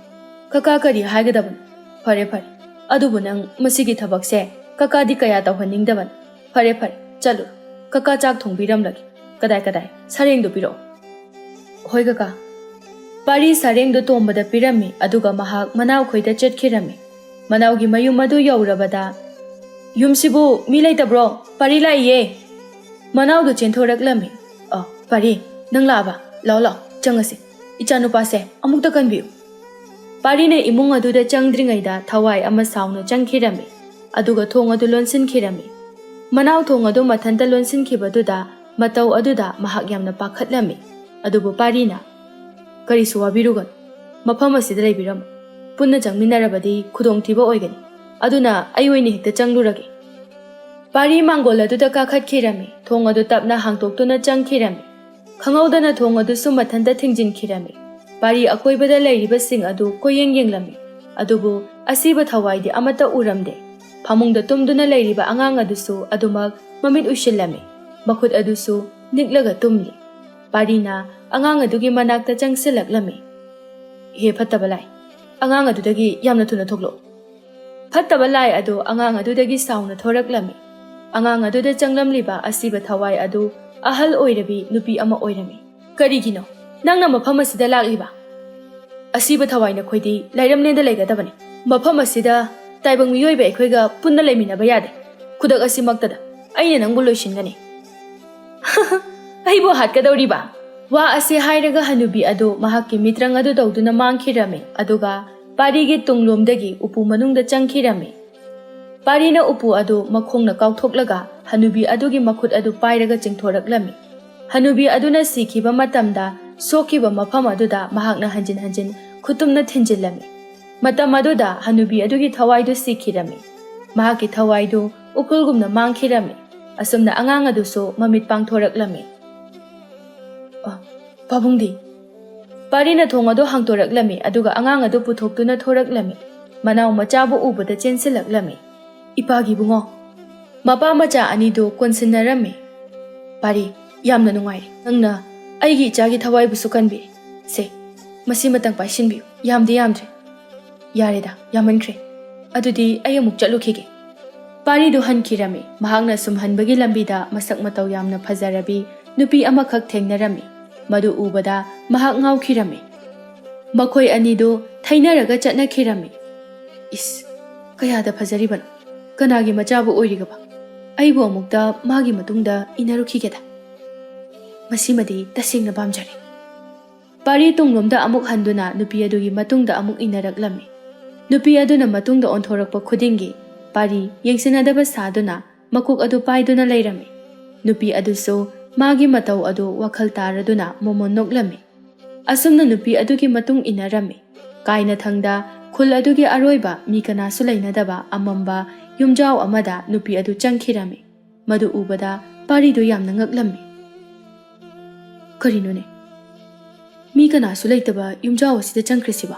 ꯀꯀꯥ ꯀꯔꯤ ꯍꯥꯏꯒꯗꯕꯅꯣ꯫ ꯐꯔꯦ, ꯐꯔꯦ꯫ ꯑꯗꯨꯕꯨ ꯅꯪ ꯃꯁꯤꯒꯤ ꯊꯕꯛꯁꯦ ꯀꯀꯥꯗꯤ ꯀꯌꯥ ꯇꯧꯍꯟꯅꯤꯡꯗꯕꯅꯤ꯫ "ꯐꯔꯦ, ꯐꯔꯦ, ꯆꯠꯂꯨ꯫ ꯀꯀꯥ ꯆꯥꯛ ꯊꯣꯡꯕꯤꯔꯝꯂꯒꯦ꯫ ꯀꯗꯥꯏ, ꯀꯗꯥꯏ? ꯁꯔꯦꯡꯗꯨ ꯄꯤꯔꯛꯑꯣ꯫" "ꯍꯣꯏ ꯀꯀꯥ꯫" ꯄꯥꯔꯤ ꯁꯔꯦꯡꯗꯨ ꯇꯣꯝꯕꯗ ꯄꯤꯔꯝꯃꯤ, ꯑꯗꯨꯒ ꯃꯍꯥꯛ ꯃꯅꯥꯎꯈꯣꯏꯗ ꯆꯠꯈꯤꯔꯝꯃꯤ꯫ ꯃꯅꯥꯎꯒꯤ ꯃꯌꯨꯝ ꯑꯗꯨ ꯌꯧꯔꯕꯗ, "ꯌꯨꯝꯁꯤꯕꯨ ꯃꯤ ꯂꯩꯇꯕ꯭ꯔꯣ? ꯄꯥꯔꯤ ꯂꯥꯛꯏꯌꯦ!" ꯃꯅꯥꯎꯗꯨ ꯆꯦꯟꯊꯣꯔꯛꯂꯝꯃꯤ꯫ "ꯑ, ꯄꯥꯔꯤ, ꯅꯪ ꯂꯥꯛꯑꯕ? ꯂꯥꯛꯑꯣ, ꯂꯥꯛꯑꯣ, ꯆꯪꯉꯁꯤ꯫ ꯏꯆꯥꯅꯨꯄꯥꯁꯦ ꯑꯃꯨꯛꯇ ꯀꯟꯕꯤꯌꯨ꯫" ꯄꯥꯔꯤꯅ ꯏꯃꯨꯡ ꯑꯗꯨꯗ ꯆꯪꯗ꯭ꯔꯤꯉꯩꯗ ꯊꯋꯥꯏ ꯑꯃ ꯁꯥꯎꯅ ꯆꯪꯈꯤꯔꯝꯃꯤ, ꯑꯗꯨꯒ ꯊꯣꯡ ꯑꯗꯨ ꯂꯣꯟꯁꯤꯟꯈꯤꯔꯝꯃꯤ꯫ ꯃꯅꯥꯎ ꯊꯣꯡ ꯑꯗꯨ ꯃꯊꯟꯇ ꯂꯣꯟꯁꯤꯟꯈꯤꯕꯗꯨꯗ ꯃꯇꯧ ꯑꯗꯨꯗ ꯃꯍꯥꯛ ꯌꯥꯝꯅ ꯄꯥꯈꯠꯂꯝꯃꯤ꯫ ꯑꯗꯨꯕꯨ ꯄꯥꯔꯤꯅ, "ꯀꯔꯤꯁꯨ ꯋꯥꯕꯤꯔꯨꯒꯅꯨ, ꯃꯐꯝ ꯑꯁꯤꯗ ꯂꯩꯕꯤꯔꯝꯃꯨ꯫ ꯄꯨꯟꯅ ꯆꯪꯃꯤꯟꯅꯔꯕꯗꯤ ꯈꯨꯗꯣꯡꯊꯤꯕ ꯑꯣꯏꯒꯅꯤ, ꯑꯗꯨꯅ ꯑꯩ ꯑꯣꯏꯅ ꯍꯦꯛꯇ ꯆꯪꯂꯨꯔꯒꯦ꯫" ꯄꯥꯔꯤ ꯃꯥꯡꯒꯣꯜ ꯑꯗꯨꯗ ꯀꯥꯈꯠꯈꯤꯔꯝꯃꯤ, ꯊꯣꯡ ꯑꯗꯨ ꯇꯞꯅ ꯍꯥꯡꯇꯣꯛꯇꯨꯅ ꯆꯪꯈꯤꯔꯝꯃꯤ꯫ ꯈꯪꯍꯧꯗꯅ ꯊꯣꯡ ꯑꯗꯨꯁꯨ ꯃꯊꯟꯇ ꯊꯤꯡꯖꯤꯟꯈꯤꯔꯝꯃꯤ꯫ ꯄꯥꯔꯤ ꯑꯀꯣꯏꯕꯗ ꯂꯩꯔꯤꯕꯁꯤꯡ ꯑꯗꯨ ꯀꯣꯏꯌꯦꯡ ꯌꯦꯡꯂꯝꯃꯤ, ꯑꯗꯨꯕꯨ ꯑꯁꯤꯕ ꯊꯋꯥꯏꯗꯤ ꯑꯃꯠꯇ ꯎꯔꯝꯗꯦ꯫ ꯐꯃꯨꯡꯗ ꯇꯨꯝꯗꯨꯅ ꯂꯩꯔꯤꯕ ꯑꯉꯥꯡ ꯑꯗꯨꯁꯨ ꯑꯗꯨꯃꯛ ꯃꯃꯤꯠ ꯎꯏꯁꯤꯜꯂꯝꯃꯤ, ꯃꯈꯨꯠ ꯑꯗꯨꯁꯨ ꯅꯤꯛꯂꯒ ꯇꯨꯝꯂꯤ꯫ ꯄꯥꯔꯤꯅ ꯑꯉꯥꯡ ꯑꯗꯨꯒꯤ ꯃꯅꯥꯛꯇ ꯆꯪꯁꯤꯜꯂꯛꯂꯝꯃꯤ꯫ "ꯍꯦ ꯐꯠꯇꯕ ꯂꯥꯏ, ꯑꯉꯥꯡ ꯑꯗꯨꯗꯒꯤ ꯌꯥꯝꯅ ꯊꯨꯅ ꯊꯣꯛꯂꯛꯑꯣ꯫" ꯐꯠꯇꯕ ꯂꯥꯏ ꯑꯗꯨ ꯑꯉꯥꯡ ꯑꯗꯨꯗꯒꯤ ꯁꯥꯎꯅ ꯊꯣꯔꯛꯂꯝꯃꯤ꯫ ꯑꯉꯥꯡ ꯑꯗꯨꯗ ꯆꯪꯂꯝꯂꯤꯕ ꯑꯁꯤꯕ ꯊꯋꯥꯏ ꯑꯗꯨ ꯑꯍꯜ ꯑꯣꯏꯔꯕꯤ ꯅꯨꯄꯤ ꯑꯃ ꯑꯣꯏꯔꯝꯃꯤ꯫ "ꯀꯔꯤꯒꯤꯅꯣ ꯅꯪꯅ ꯃꯐꯝ ꯑꯁꯤꯗ ꯂꯥꯛꯂꯤꯕ? ꯑꯁꯤꯕ ꯊꯋꯥꯏ ꯅꯈꯣꯏꯗꯤ ꯂꯥꯏꯔꯝꯂꯦꯟꯗ ꯂꯩꯒꯗꯕꯅꯤ꯫ ꯃꯐꯝ ꯑꯁꯤꯗ ꯇꯥꯏꯕꯪ ꯃꯤꯑꯣꯏꯕ ꯑꯩꯈꯣꯏꯒ ꯄꯨꯟꯅ ꯂꯩꯃꯤꯟꯅꯕ ꯌꯥꯗꯦ꯫ ꯈꯨꯗꯛ ꯑꯁꯤꯃꯛꯇꯗ ꯑꯩꯅ ꯅꯪꯕꯨ ꯂꯣꯏꯁꯤꯟꯒꯅꯤ꯫" "ꯑꯩꯕꯨ ꯍꯥꯠꯀꯗꯧꯔꯤꯕ?" ꯋꯥ ꯑꯁꯤ ꯍꯥꯏꯔꯒ ꯍꯅꯨꯕꯤ ꯑꯗꯨ ꯃꯍꯥꯛꯀꯤ ꯃꯤꯇ꯭ꯔꯪ ꯑꯗꯨ ꯇꯧꯗꯨꯅ ꯃꯥꯡꯈꯤꯔꯝꯃꯤ, ꯑꯗꯨꯒ ꯄꯥꯔꯤꯒꯤ ꯇꯨꯡꯂꯣꯝꯗꯒꯤ ꯎꯄꯨ ꯃꯅꯨꯡꯗ ꯆꯪꯈꯤꯔꯝꯃꯤ꯫ ꯄꯥꯔꯤꯅ ꯎꯄꯨ ꯑꯗꯨ ꯃꯈꯣꯡꯅ ꯀꯥꯎꯊꯣꯛꯂꯒ ꯍꯅꯨꯕꯤ ꯑꯗꯨꯒꯤ ꯃꯈꯨꯠ ꯑꯗꯨ ꯄꯥꯏꯔꯒ ꯆꯤꯡꯊꯣꯔꯛꯂꯝꯃꯤ꯫ ꯍꯅꯨꯕꯤ ꯑꯗꯨꯅ ꯁꯤꯈꯤꯕ ꯃꯇꯝꯗ ꯁꯣꯛꯈꯤꯕ ꯃꯐꯝ ꯑꯗꯨꯗ ꯃꯍꯥꯛꯅ ꯍꯟꯖꯤꯟ ꯍꯟꯖꯤꯟ ꯈꯨꯇꯨꯝꯅ ꯊꯤꯟꯖꯤꯜꯂꯝꯃꯤ꯫ ꯃꯇꯝ ꯑꯗꯨꯗ ꯍꯅꯨꯕꯤ ꯑꯗꯨꯒꯤ ꯊꯋꯥꯏꯗꯨ ꯁꯤꯈꯤꯔꯝꯃꯤ꯫ ꯃꯍꯥꯛꯀꯤ ꯊꯋꯥꯏꯗꯨ ꯎꯀꯨꯜꯒꯨꯝꯅ ꯃꯥꯡꯈꯤꯔꯝꯃꯤ꯫ ꯑꯁꯨꯝꯅ ꯑꯉꯥꯡ ꯑꯗꯨꯁꯨ ꯃꯃꯤꯠ ꯄꯥꯡꯊꯣꯔꯛꯂꯝꯃꯤ꯫ "ꯑ, ꯄꯥꯕꯨꯡꯗꯤ?" ꯄꯥꯔꯤꯅ ꯊꯣꯡ ꯑꯗꯨ ꯍꯥꯡꯗꯣꯔꯛꯂꯝꯃꯤ, ꯑꯗꯨꯒ ꯑꯉꯥꯡ ꯑꯗꯨ ꯄꯨꯊꯣꯛꯇꯨꯅ ꯊꯣꯔꯛꯂꯝꯃꯤ꯫ ꯃꯅꯥꯎ ꯃꯆꯥꯕꯨ ꯎꯕꯗ ꯆꯦꯟꯁꯤꯜꯂꯛꯂꯝꯃꯤ꯫ "ꯏꯄꯥꯒꯤ ꯏꯕꯨꯡꯉꯣ!" ꯃꯄꯥ ꯃꯆꯥ ꯑꯅꯤꯗꯨ ꯀꯣꯟꯁꯤꯟꯅꯔꯝꯃꯤ꯫ "ꯄꯥꯔꯤ, ꯌꯥꯝꯅ ꯅꯨꯡꯉꯥꯏꯔꯦ꯫ ꯅꯪꯅ ꯑꯩꯒꯤ ꯏꯆꯥꯒꯤ ꯊꯋꯥꯏꯕꯨꯁꯨ ꯀꯟꯕꯤ꯫ ꯁꯦ, ꯃꯁꯤꯃꯇꯪ ꯄꯥꯏꯁꯤꯟꯕꯤꯌꯨ꯫ ꯌꯥꯝꯗꯤ ꯌꯥꯝꯗ꯭ꯔꯦ꯫" "ꯌꯥꯔꯦꯗ, ꯌꯥꯝꯃꯟꯈ꯭ꯔꯦ꯫ ꯑꯗꯨꯗꯤ ꯑꯩ ꯑꯃꯨꯛ ꯆꯠꯂꯨꯈꯤꯒꯦ꯫" ꯄꯥꯔꯤꯗꯨ ꯍꯟꯈꯤꯔꯝꯃꯤ꯫ ꯃꯍꯥꯛꯅ ꯁꯨꯝ ꯍꯟꯕꯒꯤ ꯂꯝꯕꯤꯗ ꯃꯁꯛ ꯃꯇꯧ ꯌꯥꯝꯅ ꯐꯖꯔꯕꯤ ꯅꯨꯄꯤ ꯑꯃꯈꯛ ꯊꯦꯡꯅꯔꯝꯃꯤ꯫ ꯃꯗꯨ ꯎꯕꯗ ꯃꯍꯥꯛ ꯉꯥꯎꯈꯤꯔꯝꯃꯤ꯫ ꯃꯈꯣꯏ ꯑꯅꯤꯗꯨ ꯊꯩꯅꯔꯒ ꯆꯠꯅꯈꯤꯔꯝꯃꯤ꯫ "ꯏꯁ, ꯀꯌꯥꯗ ꯐꯖꯔꯤꯕꯅꯣ! ꯀꯅꯥꯒꯤ ꯃꯆꯥꯕꯨ ꯑꯣꯏꯔꯤꯒꯕ? ꯑꯩꯕꯨ ꯑꯃꯨꯛꯇ ꯃꯥꯒꯤ ꯃꯇꯨꯡꯗ ꯏꯟꯅꯔꯨꯈꯤꯒꯦꯗ꯫ ꯃꯁꯤꯃꯗꯤ ꯇꯁꯦꯡꯅ ꯄꯥꯝꯖꯔꯦ"꯫ ꯄꯥꯔꯤ ꯇꯨꯡꯂꯣꯝꯗ ꯑꯃꯨꯛ ꯍꯟꯗꯨꯅ ꯅꯨꯄꯤ ꯑꯗꯨꯒꯤ ꯃꯇꯨꯡꯗ ꯑꯃꯨꯛ ꯏꯟꯅꯔꯛꯂꯝꯃꯤ꯫ ꯅꯨꯄꯤ ꯑꯗꯨꯅ ꯃꯇꯨꯡꯗ ꯑꯣꯟꯊꯣꯔꯛꯄ ꯈꯨꯗꯤꯡꯒꯤ ꯄꯥꯔꯤ ꯌꯦꯡꯁꯤꯟꯅꯗꯕ ꯁꯥꯗꯨꯅ ꯃꯀꯣꯛ ꯑꯗꯨ ꯄꯥꯏꯗꯨꯅ ꯂꯩꯔꯝꯃꯤ꯫ ꯅꯨꯄꯤ ꯑꯗꯨꯁꯨ ꯃꯥꯒꯤ ꯃꯇꯧ ꯑꯗꯨ ꯋꯥꯈꯜ ꯇꯥꯔꯗꯨꯅ ꯃꯣꯃꯣꯟ ꯅꯣꯛꯂꯝꯃꯤ꯫ ꯑꯁꯨꯝꯅ ꯅꯨꯄꯤ ꯑꯗꯨꯒꯤ ꯃꯇꯨꯡ ꯏꯟꯅꯔꯝꯃꯤ꯫ ꯀꯥꯏꯅꯊꯪꯗ ꯈꯨꯜ ꯑꯗꯨꯒꯤ ꯑꯔꯣꯏꯕ ꯃꯤ ꯀꯅꯥꯁꯨ ꯂꯩꯅꯗꯕ ꯑꯃꯝꯕ ꯌꯨꯝꯖꯥꯎ ꯑꯃꯗ ꯅꯨꯄꯤ ꯑꯗꯨ ꯆꯪꯈꯤꯔꯝꯃꯤ꯫ ꯃꯗꯨ ꯎꯕꯗ ꯄꯥꯔꯤꯗꯨ ꯌꯥꯝꯅ ꯉꯛꯂꯝꯃꯤ꯫ "ꯀꯔꯤꯅꯣꯅꯦ? ꯃꯤ ꯀꯅꯥꯁꯨ ꯂꯩꯇꯕ ꯌꯨꯝꯖꯥꯎ ꯑꯁꯤꯗ ꯆꯪꯈ꯭ꯔꯤꯁꯤꯕꯣ?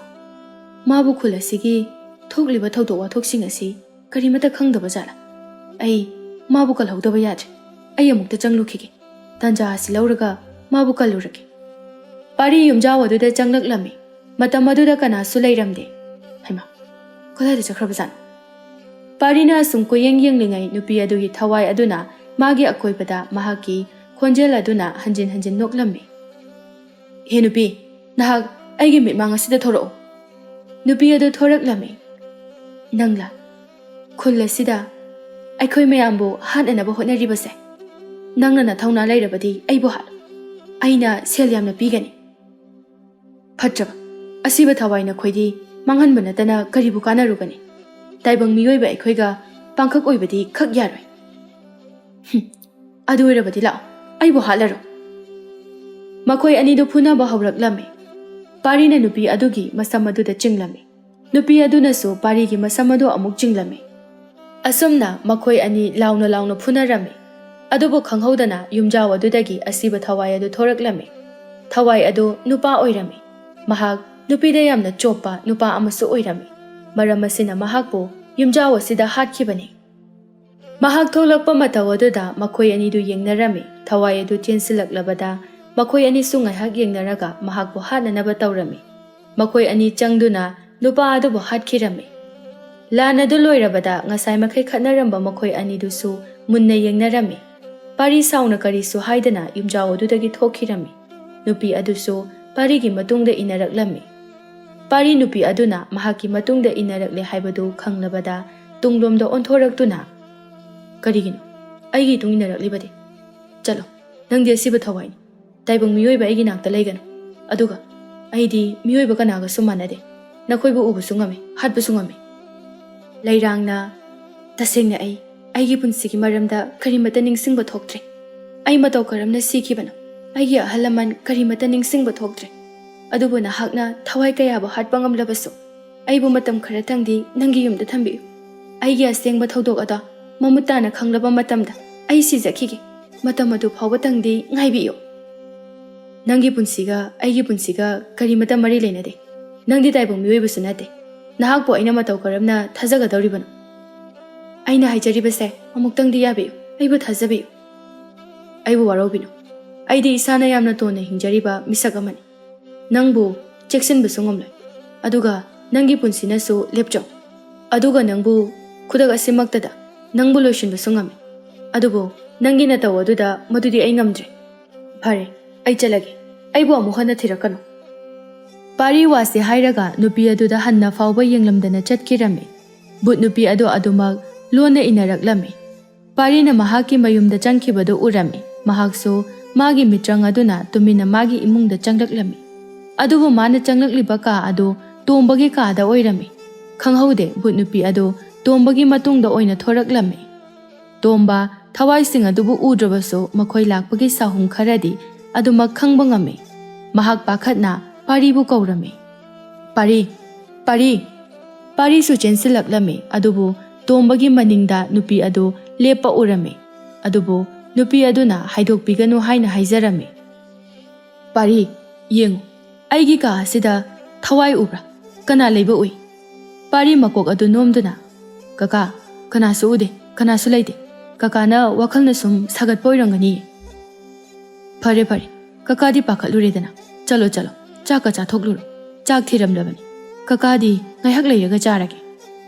ꯃꯥꯕꯨ ꯈꯨꯜ ꯑꯁꯤꯒꯤ ꯊꯣꯛꯂꯤꯕ ꯊꯧꯗꯣꯛ ꯋꯥꯊꯣꯛꯁꯤꯡ ꯑꯁꯤ ꯀꯔꯤꯃꯠꯇ ꯈꯪꯗꯕ ꯖꯥꯠꯂꯥ? ꯑꯩ ꯃꯥꯕꯨ ꯀꯜꯍꯧꯗꯕ ꯌꯥꯗ꯭ꯔꯦ꯫ ꯑꯩ ꯑꯃꯨꯛꯇ ꯆꯪꯂꯨꯈꯤꯒꯦ꯫ ꯇꯥꯟꯖꯥ ꯑꯁꯤ ꯂꯧꯔꯒ ꯃꯥꯕꯨ ꯀꯜꯂꯨꯔꯒꯦ"꯫ ꯄꯥꯔꯤ ꯌꯨꯝꯖꯥꯎ ꯑꯗꯨꯗ ꯆꯪꯂꯛꯂꯝꯃꯤ꯫ ꯃꯇꯝ ꯑꯗꯨꯗ ꯀꯅꯥꯁꯨ ꯂꯩꯔꯝꯗꯦ꯫ ꯍꯩꯃꯥ, ꯀꯗꯥꯏꯗ ꯆꯠꯈ꯭ꯔꯕꯖꯥꯠꯅꯣ? ꯄꯥꯔꯤꯅ ꯑꯁꯨꯝ ꯀꯣꯏꯌꯦꯡ ꯌꯦꯡꯂꯤꯉꯩ ꯅꯨꯄꯤ ꯑꯗꯨꯒꯤ ꯊꯋꯥꯏ ꯑꯗꯨꯅ ꯃꯥꯒꯤ ꯑꯀꯣꯏꯕꯗ ꯃꯍꯥꯛꯀꯤ ꯈꯣꯟꯖꯦꯜ ꯑꯗꯨꯅ ꯍꯟꯖꯤꯟ ꯍꯟꯖꯤꯟ ꯅꯣꯛꯂꯝꯃꯤ꯫ "ꯍꯦ ꯅꯨꯄꯤ, ꯅꯍꯥꯛ ꯑꯩꯒꯤ ꯃꯤꯠꯃꯥꯡ ꯑꯁꯤꯗ ꯊꯣꯔꯛꯎ"꯫ ꯅꯨꯄꯤ ꯑꯗꯨ ꯊꯣꯔꯛꯂꯝꯃꯤ꯫ "ꯅꯪꯂꯥ? ꯈꯨꯜ ꯑꯁꯤꯗ ꯑꯩꯈꯣꯏ ꯃꯌꯥꯝꯕꯨ ꯍꯥꯠꯅꯅꯕ ꯍꯣꯠꯅꯔꯤꯕꯁꯦ? ꯅꯪꯅ ꯅꯊꯧꯅꯥ ꯂꯩꯔꯕꯗꯤ ꯑꯩꯕꯨ ꯍꯥꯠꯂꯨ꯫ ꯑꯩꯅ ꯁꯦꯜ ꯌꯥꯝꯅ ꯄꯤꯒꯅꯤ"꯫ "ꯐꯠꯇ꯭ꯔꯕ, ꯑꯁꯤꯕ ꯊꯋꯥꯏ ꯅꯈꯣꯏꯗꯤ ꯃꯥꯡꯍꯟꯕ ꯅꯠꯇꯅ ꯀꯔꯤꯕꯨ ꯀꯥꯟꯅꯔꯨꯒꯅꯤ? ꯇꯥꯏꯕꯪ ꯃꯤꯑꯣꯏꯕ ꯑꯩꯈꯣꯏꯒ ꯄꯥꯡꯈꯛ ꯑꯣꯏꯕꯗꯤ ꯈꯛ ꯌꯥꯔꯣꯏ"꯫ "ꯍꯨꯝ, ꯑꯗꯨ ꯑꯣꯏꯔꯕꯗꯤ ꯂꯥꯛꯑꯣ, ꯑꯩꯕꯨ ꯍꯥꯠꯂꯔꯣ"꯫ ꯃꯈꯣꯏ ꯑꯅꯤꯗꯨ ꯐꯨꯅꯕ ꯍꯧꯔꯛꯂꯝꯃꯤ꯫ ꯄꯥꯔꯤꯅ ꯅꯨꯄꯤ ꯑꯗꯨꯒꯤ ꯃꯁꯝ ꯑꯗꯨꯗ ꯆꯤꯡꯂꯝꯃꯤ꯫ ꯅꯨꯄꯤ ꯑꯗꯨꯅꯁꯨ ꯄꯥꯔꯤꯒꯤ ꯃꯁꯝ ꯑꯗꯨ ꯑꯃꯨꯛ ꯆꯤꯡꯂꯝꯃꯤ꯫ ꯑꯁꯨꯝꯅ ꯃꯈꯣꯏ ꯑꯅꯤ ꯂꯥꯎꯅ ꯂꯥꯎꯅ ꯐꯨꯅꯔꯝꯃꯤ꯫ ꯑꯗꯨꯕꯨ ꯈꯪꯍꯧꯗꯅ ꯌꯨꯝꯖꯥꯎ ꯑꯗꯨꯗꯒꯤ ꯑꯁꯤꯕ ꯊꯋꯥꯏ ꯑꯗꯨ ꯊꯣꯔꯛꯂꯝꯃꯤ꯫ ꯊꯋꯥꯏ ꯑꯗꯨ ꯅꯨꯄꯥ ꯑꯣꯏꯔꯝꯃꯤ꯫ ꯃꯍꯥꯛ ꯅꯨꯄꯤꯗ ꯌꯥꯝꯅ ꯆꯣꯞꯄ ꯅꯨꯄꯥ ꯑꯃꯁꯨ ꯑꯣꯏꯔꯝꯃꯤ꯫ ꯃꯔꯝ ꯑꯁꯤꯅ ꯃꯍꯥꯛꯄꯨ ꯌꯨꯝꯖꯥꯎ ꯑꯁꯤꯗ ꯍꯥꯠꯈꯤꯕꯅꯤ꯫ ꯃꯍꯥꯛ ꯊꯣꯛꯂꯛꯄ ꯃꯇꯧ ꯑꯗꯨꯗ ꯃꯈꯣꯏ ꯑꯅꯤꯗꯨ ꯌꯦꯡꯅꯔꯝꯃꯤ꯫ ꯊꯋꯥꯏ ꯑꯗꯨ ꯆꯦꯟꯁꯤꯜꯂꯛꯂꯕꯗ ꯃꯈꯣꯏ ꯑꯅꯤꯁꯨ ꯉꯥꯏꯍꯥꯛ ꯌꯦꯡꯅꯔꯒ ꯃꯍꯥꯛꯄꯨ ꯍꯥꯠꯅꯅꯕ ꯇꯧꯔꯝꯃꯤ꯫ ꯃꯈꯣꯏ ꯑꯅꯤ ꯆꯪꯗꯨꯅ ꯅꯨꯄꯥ ꯑꯗꯨꯕꯨ ꯍꯥꯠꯈꯤꯔꯝꯃꯤ꯫ ꯂꯥꯟ ꯑꯗꯨ ꯂꯣꯏꯔꯕꯗ ꯉꯁꯥꯏ ꯃꯈꯩ ꯈꯠꯅꯔꯝꯕ ꯃꯈꯣꯏ ꯑꯅꯤꯗꯨꯁꯨ ꯃꯨꯟꯅ ꯌꯦꯡꯅꯔꯝꯃꯤ꯫ ꯄꯥꯔꯤ ꯁꯥꯎꯅ ꯀꯔꯤꯁꯨ ꯍꯥꯏꯗꯅ ꯌꯨꯝꯖꯥꯎ ꯑꯗꯨꯗꯒꯤ ꯊꯣꯛꯈꯤꯔꯝꯃꯤ꯫ ꯅꯨꯄꯤ ꯑꯗꯨꯁꯨ ꯄꯥꯔꯤꯒꯤ ꯃꯇꯨꯡꯗ ꯏꯟꯅꯔꯛꯂꯝꯃꯤ꯫ ꯄꯥꯔꯤ ꯅꯨꯄꯤ ꯑꯗꯨꯅ ꯃꯍꯥꯛꯀꯤ ꯃꯇꯨꯡꯗ ꯏꯟꯅꯔꯛꯂꯦ ꯍꯥꯏꯕꯗꯨ ꯈꯪꯂꯕꯗ ꯇꯨꯡꯂꯣꯝꯗ ꯑꯣꯟꯊꯣꯔꯛꯇꯨꯅ, "ꯀꯔꯤꯒꯤꯅꯣ ꯑꯩꯒꯤ ꯏꯇꯨꯡ ꯏꯟꯅꯔꯛꯂꯤꯕꯗꯤ? ꯆꯠꯂꯣ, ꯅꯪꯗꯤ ꯑꯁꯤꯕ ꯊꯋꯥꯏꯅꯤ꯫ ꯇꯥꯏꯕꯪ ꯃꯤꯑꯣꯏꯕ ꯑꯩꯒꯤ ꯅꯥꯛꯇ ꯂꯩꯒꯅꯨ꯫ ꯑꯗꯨꯒ ꯑꯩꯗꯤ ꯃꯤꯑꯣꯏꯕ ꯀꯅꯥꯒꯁꯨ ꯃꯥꯟꯅꯗꯦ꯫ ꯅꯈꯣꯏꯕꯨ ꯎꯕꯁꯨ ꯉꯝꯃꯤ, ꯍꯥꯠꯄꯁꯨ ꯉꯝꯃꯤ꯫" ꯂꯩꯔꯥꯡꯅ, "ꯇꯁꯦꯡꯅ ꯑꯩ ꯑꯩꯒꯤ ꯄꯨꯟꯁꯤꯒꯤ ꯃꯔꯝꯗ ꯀꯔꯤꯃꯠꯇ ꯅꯤꯡꯁꯤꯡꯕ ꯊꯣꯛꯇ꯭ꯔꯦ꯫ ꯑꯩ ꯃꯇꯧ ꯀꯔꯝꯅ ꯁꯤꯈꯤꯕꯅꯣ? ꯑꯩꯒꯤ ꯑꯍꯜ ꯂꯃꯟ ꯀꯔꯤꯃꯠꯇ ꯅꯤꯡꯁꯤꯡꯕ ꯊꯣꯛꯇ꯭ꯔꯦ꯫ ꯑꯗꯨꯕꯨ ꯅꯍꯥꯛꯅ ꯊꯋꯥꯏ ꯀꯌꯥꯕꯨ ꯍꯥꯠꯄ ꯉꯝꯂꯕꯁꯨ, ꯑꯩꯕꯨ ꯃꯇꯝ ꯈꯔꯇꯪꯗꯤ ꯅꯪꯒꯤ ꯌꯨꯝꯗ ꯊꯝꯕꯤꯌꯨ꯫ ꯑꯩꯒꯤ ꯑꯁꯦꯡꯕ ꯊꯧꯗꯣꯛ ꯑꯗꯣ ꯃꯃꯨꯠ ꯇꯥꯅ ꯈꯪꯂꯕ ꯃꯇꯝꯗ ꯑꯩ ꯁꯤꯖꯈꯤꯒꯦ꯫ ꯃꯇꯝ ꯑꯗꯨ ꯐꯥꯎꯕꯇꯪꯗꯤ ꯉꯥꯏꯕꯤꯌꯨ꯫ ꯅꯪꯒꯤ ꯄꯨꯟꯁꯤꯒ ꯑꯩꯒꯤ ꯄꯨꯟꯁꯤꯒ ꯀꯔꯤꯃꯠꯇ ꯃꯔꯤ ꯂꯩꯅꯗꯦ꯫ ꯅꯪꯗꯤ ꯇꯥꯏꯕꯪ ꯃꯤꯑꯣꯏꯕꯁꯨ ꯅꯠꯇꯦ꯫ ꯅꯍꯥꯛꯄꯨ ꯑꯩꯅ ꯃꯇꯧ ꯀꯔꯝꯅ ꯊꯥꯖꯒꯗꯧꯔꯤꯕꯅꯣ? ꯑꯩꯅ ꯍꯥꯏꯖꯔꯤꯕꯁꯦ ꯑꯃꯨꯛꯇꯪꯗꯤ ꯌꯥꯕꯤꯌꯨ꯫ ꯑꯩꯕꯨ ꯊꯥꯖꯕꯤꯌꯨ꯫ ꯑꯩꯕꯨ ꯋꯥꯔꯧꯕꯤꯅꯨ꯫ ꯑꯩꯗꯤ ꯏꯁꯥꯅ ꯌꯥꯝꯅ ꯇꯣꯟꯅ ꯍꯤꯡꯖꯔꯤꯕ ꯃꯤꯁꯛ ꯑꯃꯅꯤ꯫ ꯅꯪꯕꯨ ꯆꯦꯛꯁꯤꯟꯕꯁꯨ ꯉꯝꯂꯣꯏ꯫ ꯑꯗꯨꯒ ꯅꯪꯒꯤ ꯄꯨꯟꯁꯤꯅꯁꯨ ꯂꯦꯞꯆꯧ꯫ ꯑꯗꯨꯒ ꯅꯪꯕꯨ ꯈꯨꯗꯛ ꯑꯁꯤꯃꯛꯇꯗ ꯅꯪꯕꯨ ꯂꯣꯏꯁꯤꯟꯕꯁꯨ ꯉꯝꯃꯤ꯫ ꯑꯗꯨꯕꯨ ꯅꯪꯒꯤ ꯅꯇꯧ ꯑꯗꯨꯗ ꯃꯗꯨꯗꯤ ꯑꯩ ꯉꯝꯗ꯭ꯔꯦ꯫ ꯐꯔꯦ, ꯑꯩ ꯆꯠꯂꯒꯦ꯫ ꯑꯩꯕꯨ ꯑꯃꯨꯛ ꯍꯟꯅ ꯊꯤꯔꯛꯀꯅꯨ꯫" ꯄꯥꯔꯤ ꯋꯥꯁꯤ ꯍꯥꯏꯔꯒ ꯅꯨꯄꯤ ꯑꯗꯨꯗ ꯍꯟꯅ ꯐꯥꯎꯕ ꯌꯦꯡꯂꯝꯗꯅ ꯆꯠꯈꯤꯔꯝꯃꯤ꯫ ꯚꯨꯠ ꯅꯨꯄꯤ ꯑꯗꯨ ꯑꯗꯨꯃꯛ ꯂꯣꯟꯅ ꯏꯟꯅꯔꯛꯂꯝꯃꯤ꯫ ꯄꯥꯔꯤꯅ ꯃꯍꯥꯛꯀꯤ ꯃꯌꯨꯝꯗ ꯆꯪꯈꯤꯕꯗꯨ ꯎꯔꯝꯃꯤ꯫ ꯃꯍꯥꯛꯁꯨ ꯃꯥꯒꯤ ꯃꯤꯇ꯭ꯔꯪ ꯑꯗꯨꯅ ꯇꯨꯃꯤꯟꯅ ꯃꯥꯒꯤ ꯏꯃꯨꯡꯗ ꯆꯪꯂꯛꯂꯝꯃꯤ꯫ ꯑꯗꯨꯕꯨ ꯃꯥꯅ ꯆꯪꯂꯛꯂꯤꯕ ꯀꯥ ꯑꯗꯨ ꯇꯣꯝꯕꯒꯤ ꯀꯥꯗ ꯑꯣꯏꯔꯝꯃꯤ꯫ ꯈꯪꯍꯧꯗꯦ, ꯚꯨꯠ ꯅꯨꯄꯤ ꯑꯗꯨ ꯇꯣꯝꯕꯒꯤ ꯃꯇꯨꯡꯗ ꯑꯣꯏꯅ ꯊꯣꯔꯛꯂꯝꯃꯤ꯫ ꯇꯣꯝꯕ, ꯊꯋꯥꯏꯁꯤꯡ ꯑꯗꯨꯕꯨ ꯎꯗ꯭ꯔꯕꯁꯨ ꯃꯈꯣꯏ ꯂꯥꯛꯄꯒꯤ ꯁꯥꯍꯨꯝ ꯈꯔꯗꯤ ꯑꯗꯨꯃꯛ ꯈꯪꯕ ꯉꯝꯃꯤ꯫ ꯃꯍꯥꯛ ꯄꯥꯈꯠꯅ ꯄꯥꯔꯤꯕꯨ ꯀꯧꯔꯝꯃꯤ꯫ "ꯄꯥꯔꯤ! ꯄꯥꯔꯤ!" ꯄꯥꯔꯤꯁꯨ ꯆꯦꯟꯁꯤꯜꯂꯛꯂꯝꯃꯤ, ꯑꯗꯨꯕꯨ ꯇꯣꯝꯕꯒꯤ ꯃꯅꯤꯡꯗ ꯅꯨꯄꯤ ꯑꯗꯨ ꯂꯦꯞꯄ ꯎꯔꯝꯃꯤ꯫ ꯑꯗꯨꯕꯨ ꯅꯨꯄꯤ ꯑꯗꯨꯅ ꯍꯥꯏꯗꯣꯛꯄꯤꯒꯅꯨ ꯍꯥꯏꯅ ꯍꯥꯏꯖꯔꯝꯃꯤ꯫ "ꯄꯥꯔꯤ, ꯌꯦꯡꯉꯨ, ꯑꯩꯒꯤ ꯀꯥ ꯑꯁꯤꯗ ꯊꯋꯥꯏ ꯎꯕ꯭ꯔꯥ? ꯀꯅꯥ ꯂꯩꯕ ꯎꯏ?" ꯄꯥꯔꯤ ꯃꯀꯣꯛ ꯑꯗꯨ ꯅꯣꯝꯗꯨꯅ, "ꯀꯀꯥ, ꯀꯅꯥꯁꯨ ꯎꯗꯦ, ꯀꯅꯥꯁꯨ ꯂꯩꯇꯦ꯫ ꯀꯀꯥꯅ ꯋꯥꯈꯜꯅ ꯁꯨꯝ ꯁꯥꯒꯠꯄ ꯑꯣꯏꯔꯝꯒꯅꯤ꯫" "ꯐꯔꯦ, ꯐꯔꯦ, ꯀꯀꯥꯗꯤ ꯄꯥꯈꯠꯂꯨꯔꯦꯗꯅ꯫ ꯆꯠꯂꯣ, ꯆꯠꯂꯣ, ꯆꯥꯛꯀ ꯆꯥꯊꯣꯛꯂꯨꯔꯣ꯫ ꯆꯥꯛ ꯊꯤꯔꯝꯂꯕꯅꯤ꯫ ꯀꯀꯥꯗꯤ ꯉꯥꯏꯍꯥꯛ ꯂꯩꯔꯒ ꯆꯥꯔꯒꯦ꯫"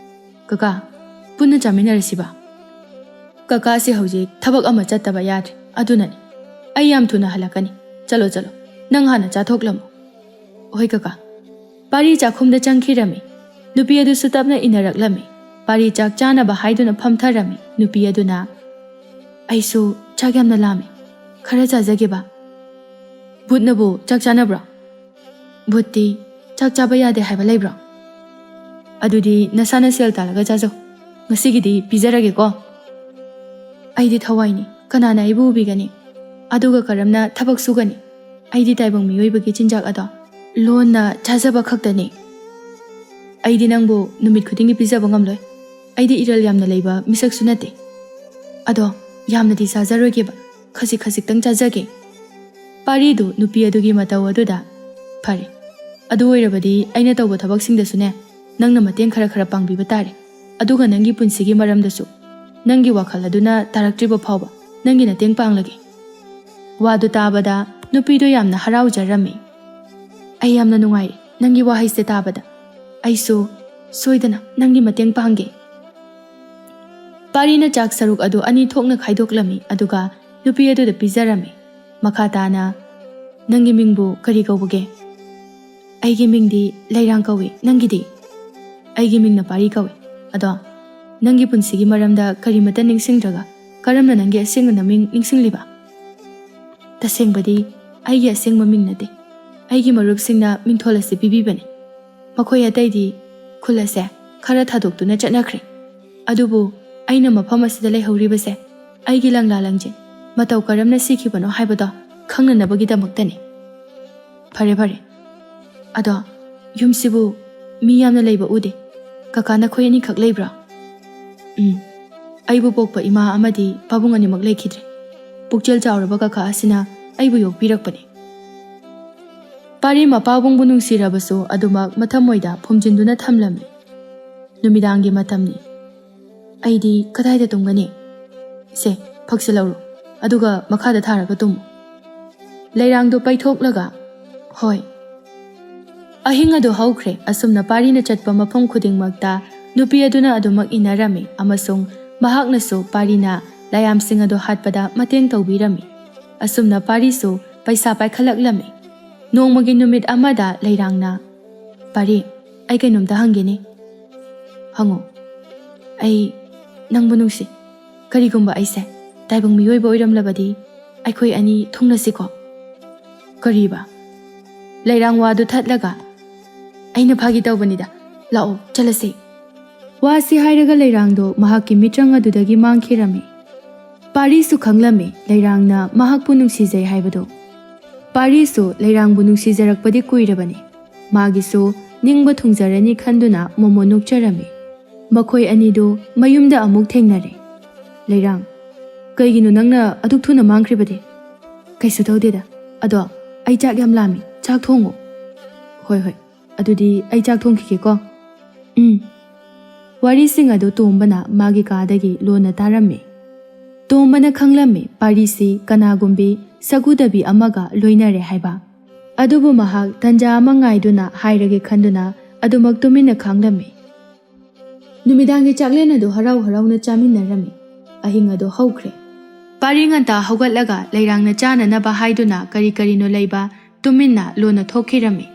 "ꯀꯀꯥ, ꯄꯨꯟꯅ ꯆꯥꯃꯤꯟꯅꯔꯁꯤꯕ? ꯀꯀꯥꯁꯦ ꯍꯧꯖꯤꯛ ꯊꯕꯛ ꯑꯃ ꯆꯠꯇꯕ ꯌꯥꯗ꯭ꯔꯦ, ꯑꯗꯨꯅꯅꯤ꯫ ꯑꯩ ꯌꯥꯝ ꯊꯨꯅ ꯍꯜꯂꯛꯀꯅꯤ꯫ ꯆꯠꯂꯣ, ꯆꯠꯂꯣ, ꯅꯪ ꯍꯥꯟꯅ ꯆꯥꯊꯣꯛꯂꯝꯃꯣ"꯫ "ꯍꯣꯏ ꯀꯀꯥ"꯫ ꯄꯥꯔꯤ ꯆꯥꯛꯈꯨꯝꯗ ꯆꯪꯈꯤꯔꯝꯃꯤ꯫ ꯅꯨꯄꯤ ꯑꯗꯨꯁꯨ ꯇꯞꯅ ꯏꯟꯅꯔꯛꯂꯝꯃꯤ꯫ ꯄꯥꯔꯤ ꯆꯥꯛ ꯆꯥꯅꯕ ꯍꯥꯏꯗꯨꯅ ꯐꯝꯊꯔꯝꯃꯤ꯫ ꯅꯨꯄꯤ ꯑꯗꯨꯅ, "ꯑꯩꯁꯨ ꯆꯥꯛ ꯌꯥꯝꯅ ꯂꯥꯝꯃꯤ, ꯈꯔ ꯆꯥꯖꯒꯦꯕ"꯫ "ꯚꯨꯠꯅꯕꯨ ꯆꯥꯛ ꯆꯥꯅꯕ꯭ꯔꯣ? ꯚꯨꯠꯇꯤ ꯆꯥꯛ ꯆꯥꯕ ꯌꯥꯗꯦ ꯍꯥꯏꯕ ꯂꯩꯕ꯭ꯔꯣ? ꯑꯗꯨꯗꯤ ꯅꯁꯥꯅ ꯁꯦꯜ ꯇꯥꯜꯂꯒ ꯆꯥꯖꯧ꯫ ꯉꯁꯤꯒꯤꯗꯤ ꯄꯤꯖꯔꯒꯦꯀꯣ"꯫ "ꯑꯩꯗꯤ ꯊꯋꯥꯏꯅꯤ, ꯀꯅꯥꯅ ꯑꯩꯕꯨ ꯎꯕꯤꯒꯅꯤ? ꯑꯗꯨꯒ ꯀꯔꯝꯅ ꯊꯕꯛ ꯁꯨꯒꯅꯤ? ꯑꯩꯗꯤ ꯇꯥꯏꯕꯪ ꯃꯤꯑꯣꯏꯕꯒꯤ ꯆꯤꯟꯖꯥꯛ ꯑꯗꯣ ꯂꯣꯟꯅ ꯆꯥꯖꯕ ꯈꯛꯇꯅꯤ꯫ ꯑꯩꯗꯤ ꯅꯪꯕꯨ ꯅꯨꯃꯤꯠ ꯈꯨꯗꯤꯡꯒꯤ ꯄꯤꯖꯕ ꯉꯝꯂꯣꯏ꯫ ꯑꯩꯗꯤ ꯏꯔꯜ ꯌꯥꯝꯅ ꯂꯩꯕ ꯃꯤꯁꯛꯁꯨ ꯅꯠꯇꯦ꯫ ꯑꯗꯣ ꯌꯥꯝꯅꯗꯤ ꯆꯥꯖꯔꯣꯏꯒꯦꯕ, ꯈꯖꯤꯛ ꯈꯖꯤꯛꯇꯪ ꯆꯥꯖꯒꯦ"꯫ ꯄꯥꯔꯤꯗꯨ ꯅꯨꯄꯤ ꯑꯗꯨꯒꯤ ꯃꯇꯧ ꯑꯗꯨꯗ, "ꯐꯔꯦ, ꯑꯗꯨ ꯑꯣꯏꯔꯕꯗꯤ ꯑꯩꯅ ꯇꯧꯕ ꯊꯕꯛꯁꯤꯡꯗꯁꯨꯅꯦ, ꯅꯪꯅ ꯃꯇꯦꯡ ꯈꯔ ꯈꯔ ꯄꯥꯡꯕꯤꯕ ꯇꯥꯔꯦ꯫ ꯑꯗꯨꯒ ꯅꯪꯒꯤ ꯄꯨꯟꯁꯤꯒꯤ ꯃꯔꯝꯗꯁꯨ, ꯅꯪꯒꯤ ꯋꯥꯈꯜ ꯑꯗꯨꯅ ꯇꯥꯔꯛꯇ꯭ꯔꯤꯕ ꯐꯥꯎꯕ ꯅꯪꯒꯤ ꯃꯇꯦꯡ ꯄꯥꯡꯂꯒꯦ"꯫ ꯋꯥꯗꯨ ꯇꯥꯕꯗ ꯅꯨꯄꯤꯗꯨ ꯌꯥꯝꯅ ꯍꯔꯥꯎꯖꯔꯝꯃꯤ꯫ "ꯑꯩ ꯌꯥꯝꯅ ꯅꯨꯡꯉꯥꯏꯔꯦ ꯅꯪꯒꯤ ꯋꯥꯍꯩꯁꯦ ꯇꯥꯕꯗ꯫ ꯑꯩꯁꯨ ꯁꯣꯏꯗꯅ ꯅꯪꯒꯤ ꯃꯇꯦꯡ ꯄꯥꯡꯒꯦ"꯫ ꯄꯥꯔꯤꯅ ꯆꯥꯛ ꯁꯔꯨꯛ ꯑꯗꯨ ꯑꯅꯤ ꯊꯣꯛꯅ ꯈꯥꯏꯗꯣꯛꯂꯝꯃꯤ, ꯑꯗꯨꯒ ꯅꯨꯄꯤ ꯑꯗꯨꯗ ꯄꯤꯖꯔꯝꯃꯤ꯫ ꯃꯈꯥ ꯇꯥꯅ, "ꯅꯪꯒꯤ ꯃꯤꯡꯕꯨ ꯀꯔꯤ ꯀꯧꯕꯒꯦ?" "ꯑꯩꯒꯤ ꯃꯤꯡꯗꯤ ꯂꯩꯔꯥꯡ ꯀꯧꯏ, ꯅꯪꯒꯤꯗꯤ?" "ꯑꯩꯒꯤ ꯃꯤꯡꯅ ꯄꯥꯔꯤ ꯀꯧꯏ꯫ ꯑꯗꯣ ꯅꯪꯒꯤ ꯄꯨꯟꯁꯤꯒꯤ ꯃꯔꯝꯗ ꯀꯔꯤꯃꯠꯇ ꯅꯤꯡꯁꯤꯡꯗ꯭ꯔꯒ ꯀꯔꯝꯅ ꯅꯪꯒꯤ ꯑꯁꯦꯡꯕ ꯅꯃꯤꯡ ꯅꯤꯡꯁꯤꯡꯂꯤꯕ?" "ꯇꯁꯦꯡꯕꯗꯤ ꯑꯩꯒꯤ ꯑꯁꯦꯡꯕ ꯃꯤꯡ ꯅꯠꯇꯦ꯫ ꯑꯩꯒꯤ ꯃꯔꯨꯞꯁꯤꯡꯅ ꯃꯤꯡꯊꯣꯜ ꯑꯁꯤ ꯄꯤꯕꯤꯕꯅꯤ꯫ ꯃꯈꯣꯏ ꯑꯇꯩꯗꯤ ꯈꯨꯜ ꯑꯁꯦ ꯈꯔ ꯊꯥꯗꯣꯛꯇꯨꯅ ꯆꯠꯅꯈ꯭ꯔꯦ꯫ ꯑꯗꯨꯕꯨ ꯑꯩꯅ ꯃꯐꯝ ꯑꯁꯤꯗ ꯂꯩꯍꯧꯔꯤꯕꯁꯦ ꯑꯩꯒꯤ ꯂꯪꯂꯥ ꯂꯪꯖꯦꯟ ꯃꯇꯧ ꯀꯔꯝꯅ ꯁꯤꯈꯤꯕꯅꯣ ꯍꯥꯏꯕꯗꯣ ꯈꯪꯅꯅꯕꯒꯤꯗꯃꯛꯇꯅꯤ"꯫ "ꯐꯔꯦ, ꯐꯔꯦ꯫ ꯑꯗꯣ ꯌꯨꯝꯁꯤꯕꯨ ꯃꯤ ꯌꯥꯝꯅ ꯂꯩꯕ ꯎꯗꯦ꯫ ꯀꯀꯥ ꯅꯈꯣꯏ ꯑꯅꯤꯈꯛ ꯂꯩꯕ꯭ꯔꯣ?" "ꯎꯝ꯫ ꯑꯩꯕꯨ ꯄꯣꯛꯄ ꯏꯃꯥ ꯑꯃꯗꯤ ꯄꯥꯕꯨꯡ ꯑꯅꯤꯃꯛ ꯂꯩꯈꯤꯗ꯭ꯔꯦ꯫ ꯄꯨꯛꯆꯦꯜ ꯆꯥꯎꯔꯕ ꯀꯀꯥ ꯑꯁꯤꯅ ꯑꯩꯕꯨ ꯌꯣꯛꯄꯤꯔꯛꯄꯅꯤ"꯫ ꯄꯥꯔꯤ ꯃꯄꯥꯕꯨꯡꯕꯨ ꯅꯨꯡꯁꯤꯔꯕꯁꯨ ꯑꯗꯨꯃꯛ ꯃꯊꯃꯣꯏꯗ ꯐꯨꯝꯖꯤꯟꯗꯨꯅ ꯊꯝꯂꯝꯃꯤ꯫ ꯅꯨꯃꯤꯗꯥꯡꯒꯤ ꯃꯇꯝꯅꯤ꯫ "ꯑꯩꯗꯤ ꯀꯗꯥꯏꯗ ꯇꯨꯝꯒꯅꯤ? ꯁꯦ, ꯐꯛꯁꯦ ꯂꯧꯔꯣ, ꯑꯗꯨꯒ ꯃꯈꯥꯗ ꯊꯥꯔꯒ ꯇꯨꯝꯃꯨ"꯫ ꯂꯩꯔꯥꯡꯗꯣ ꯄꯩꯊꯣꯛꯂꯒ, "ꯍꯣꯏ"꯫ ꯑꯍꯤꯡ ꯑꯗꯨ ꯍꯧꯈ꯭ꯔꯦ꯫ ꯑꯁꯨꯝꯅ ꯄꯥꯔꯤꯅ ꯆꯠꯄ ꯃꯐꯝ ꯈꯨꯗꯤꯡꯃꯛꯇ ꯅꯨꯄꯤ ꯑꯗꯨꯅ ꯑꯗꯨꯃꯛ ꯏꯟꯅꯔꯝꯃꯤ ꯑꯃꯁꯨꯡ ꯃꯍꯥꯛꯅꯁꯨ ꯄꯥꯔꯤꯅ ꯂꯥꯏꯌꯥꯝꯁꯤꯡ ꯑꯗꯨ ꯍꯥꯠꯄꯗ ꯃꯇꯦꯡ ꯇꯧꯕꯤꯔꯝꯃꯤ꯫ ꯑꯁꯨꯝꯅ ꯄꯥꯔꯤꯁꯨ ꯄꯩꯁꯥ ꯄꯥꯏꯈꯠꯂꯛꯂꯝꯃꯤ꯫ ꯅꯣꯡꯃꯒꯤ ꯅꯨꯃꯤꯠ ꯑꯃꯗ ꯂꯩꯔꯥꯡꯅ, "ꯄꯥꯔꯤ, ꯑꯩ ꯀꯩꯅꯣꯝꯇ ꯍꯪꯒꯦꯅꯦ꯫" "ꯍꯪꯉꯣ꯫" "ꯑꯩ ꯅꯪꯕꯨ ꯅꯨꯡꯁꯤ꯫ ꯀꯔꯤꯒꯨꯝꯕ ꯑꯩꯁꯦ ꯇꯥꯏꯕꯪ ꯃꯤꯑꯣꯏꯕ ꯑꯣꯏꯔꯝꯂꯕꯗꯤ ꯑꯩꯈꯣꯏ ꯑꯅꯤ ꯊꯨꯡꯅꯁꯤꯀꯣ꯫" "ꯀꯔꯤꯕ?" ꯂꯩꯔꯥꯡ ꯋꯥꯗꯨ ꯊꯠꯂꯒ, "ꯑꯩꯅ ꯐꯥꯒꯤ ꯇꯧꯕꯅꯤꯗ꯫ ꯂꯥꯛꯑꯣ, ꯆꯠꯂꯁꯤ꯫" ꯋꯥꯁꯤ ꯍꯥꯏꯔꯒ ꯂꯩꯔꯥꯡꯗꯣ ꯃꯍꯥꯛꯀꯤ ꯃꯤꯠꯇ꯭ꯔꯪ ꯑꯗꯨꯗꯒꯤ ꯃꯥꯡꯈꯤꯔꯝꯃꯤ꯫ ꯄꯥꯔꯤꯁꯨ ꯈꯪꯂꯝꯃꯤ ꯂꯩꯔꯥꯡꯅ ꯃꯍꯥꯛꯄꯨ ꯅꯨꯡꯁꯤꯖꯩ ꯍꯥꯏꯕꯗꯨ꯫ ꯄꯥꯔꯤꯁꯨ ꯂꯩꯔꯥꯡꯕꯨ ꯅꯨꯡꯁꯤꯖꯔꯛꯄꯗꯤ ꯀꯨꯏꯔꯕꯅꯤ꯫ ꯃꯥꯒꯤꯁꯨ ꯅꯤꯡꯕ ꯊꯨꯡꯖꯔꯅꯤ ꯈꯟꯗꯨꯅ ꯃꯣꯃꯣꯟ ꯅꯣꯛꯆꯔꯝꯃꯤ꯫ ꯃꯈꯣꯏ ꯑꯅꯤꯗꯨ ꯃꯌꯨꯝꯗ ꯑꯃꯨꯛ ꯊꯦꯡꯅꯔꯦ꯫ "ꯂꯩꯔꯥꯡ, ꯀꯩꯒꯤꯅꯣ ꯅꯪꯅ ꯑꯗꯨꯛ ꯊꯨꯅ ꯃꯥꯡꯈ꯭ꯔꯤꯕꯗꯤ?" "ꯀꯩꯁꯨ ꯇꯧꯗꯦꯗ꯫ ꯑꯗꯣ ꯑꯩ ꯆꯥꯛ ꯌꯥꯝ ꯂꯥꯝꯃꯤ, ꯆꯥꯛ ꯊꯣꯡꯉꯣ꯫" "ꯍꯣꯏ, ꯍꯣꯏ꯫ ꯑꯗꯨꯗꯤ ꯑꯩ ꯆꯥꯛ ꯊꯣꯡꯈꯤꯒꯦꯀꯣ꯫" "ꯎꯝ꯫" ꯋꯥꯔꯤꯁꯤꯡ ꯑꯗꯨ ꯇꯣꯝꯕꯅ ꯃꯥꯒꯤ ꯀꯥꯗꯒꯤ ꯂꯣꯟꯅ ꯇꯥꯔꯝꯃꯤ꯫ ꯇꯣꯝꯕꯅ ꯈꯪꯂꯝꯃꯤ ꯄꯥꯔꯤꯁꯤ ꯀꯅꯥꯒꯨꯝꯕꯤ ꯁꯒꯨꯗꯕꯤ ꯑꯃꯒ ꯂꯣꯏꯅꯔꯦ ꯍꯥꯏꯕ꯫ ꯑꯗꯨꯕꯨ ꯃꯍꯥꯛ ꯇꯟꯖꯥ ꯑꯃ ꯉꯥꯏꯗꯨꯅ ꯍꯥꯏꯔꯒꯦ ꯈꯟꯗꯨꯅ ꯑꯗꯨꯃꯛ ꯇꯨꯃꯤꯟꯅ ꯈꯥꯡꯂꯝꯃꯤ꯫ ꯅꯨꯃꯤꯗꯥꯡꯒꯤ ꯆꯥꯛꯂꯦꯟ ꯑꯗꯨ ꯍꯔꯥꯎ ꯍꯔꯥꯎꯅ ꯆꯥꯃꯤꯟꯅꯔꯝꯃꯤ꯫ ꯑꯍꯤꯡ ꯑꯗꯨ ꯍꯧꯈ꯭ꯔꯦ꯫ ꯄꯥꯔꯤ ꯉꯟꯇꯥ ꯍꯧꯒꯠꯂꯒ ꯂꯩꯔꯥꯡꯅ ꯆꯥꯅꯅꯕ ꯍꯥꯏꯗꯨꯅ ꯀꯔꯤ ꯀꯔꯤꯅꯣ ꯂꯩꯕ ꯇꯨꯃꯤꯟꯅ ꯂꯣꯟꯅ ꯊꯣꯛꯈꯤꯔꯝꯃꯤ꯫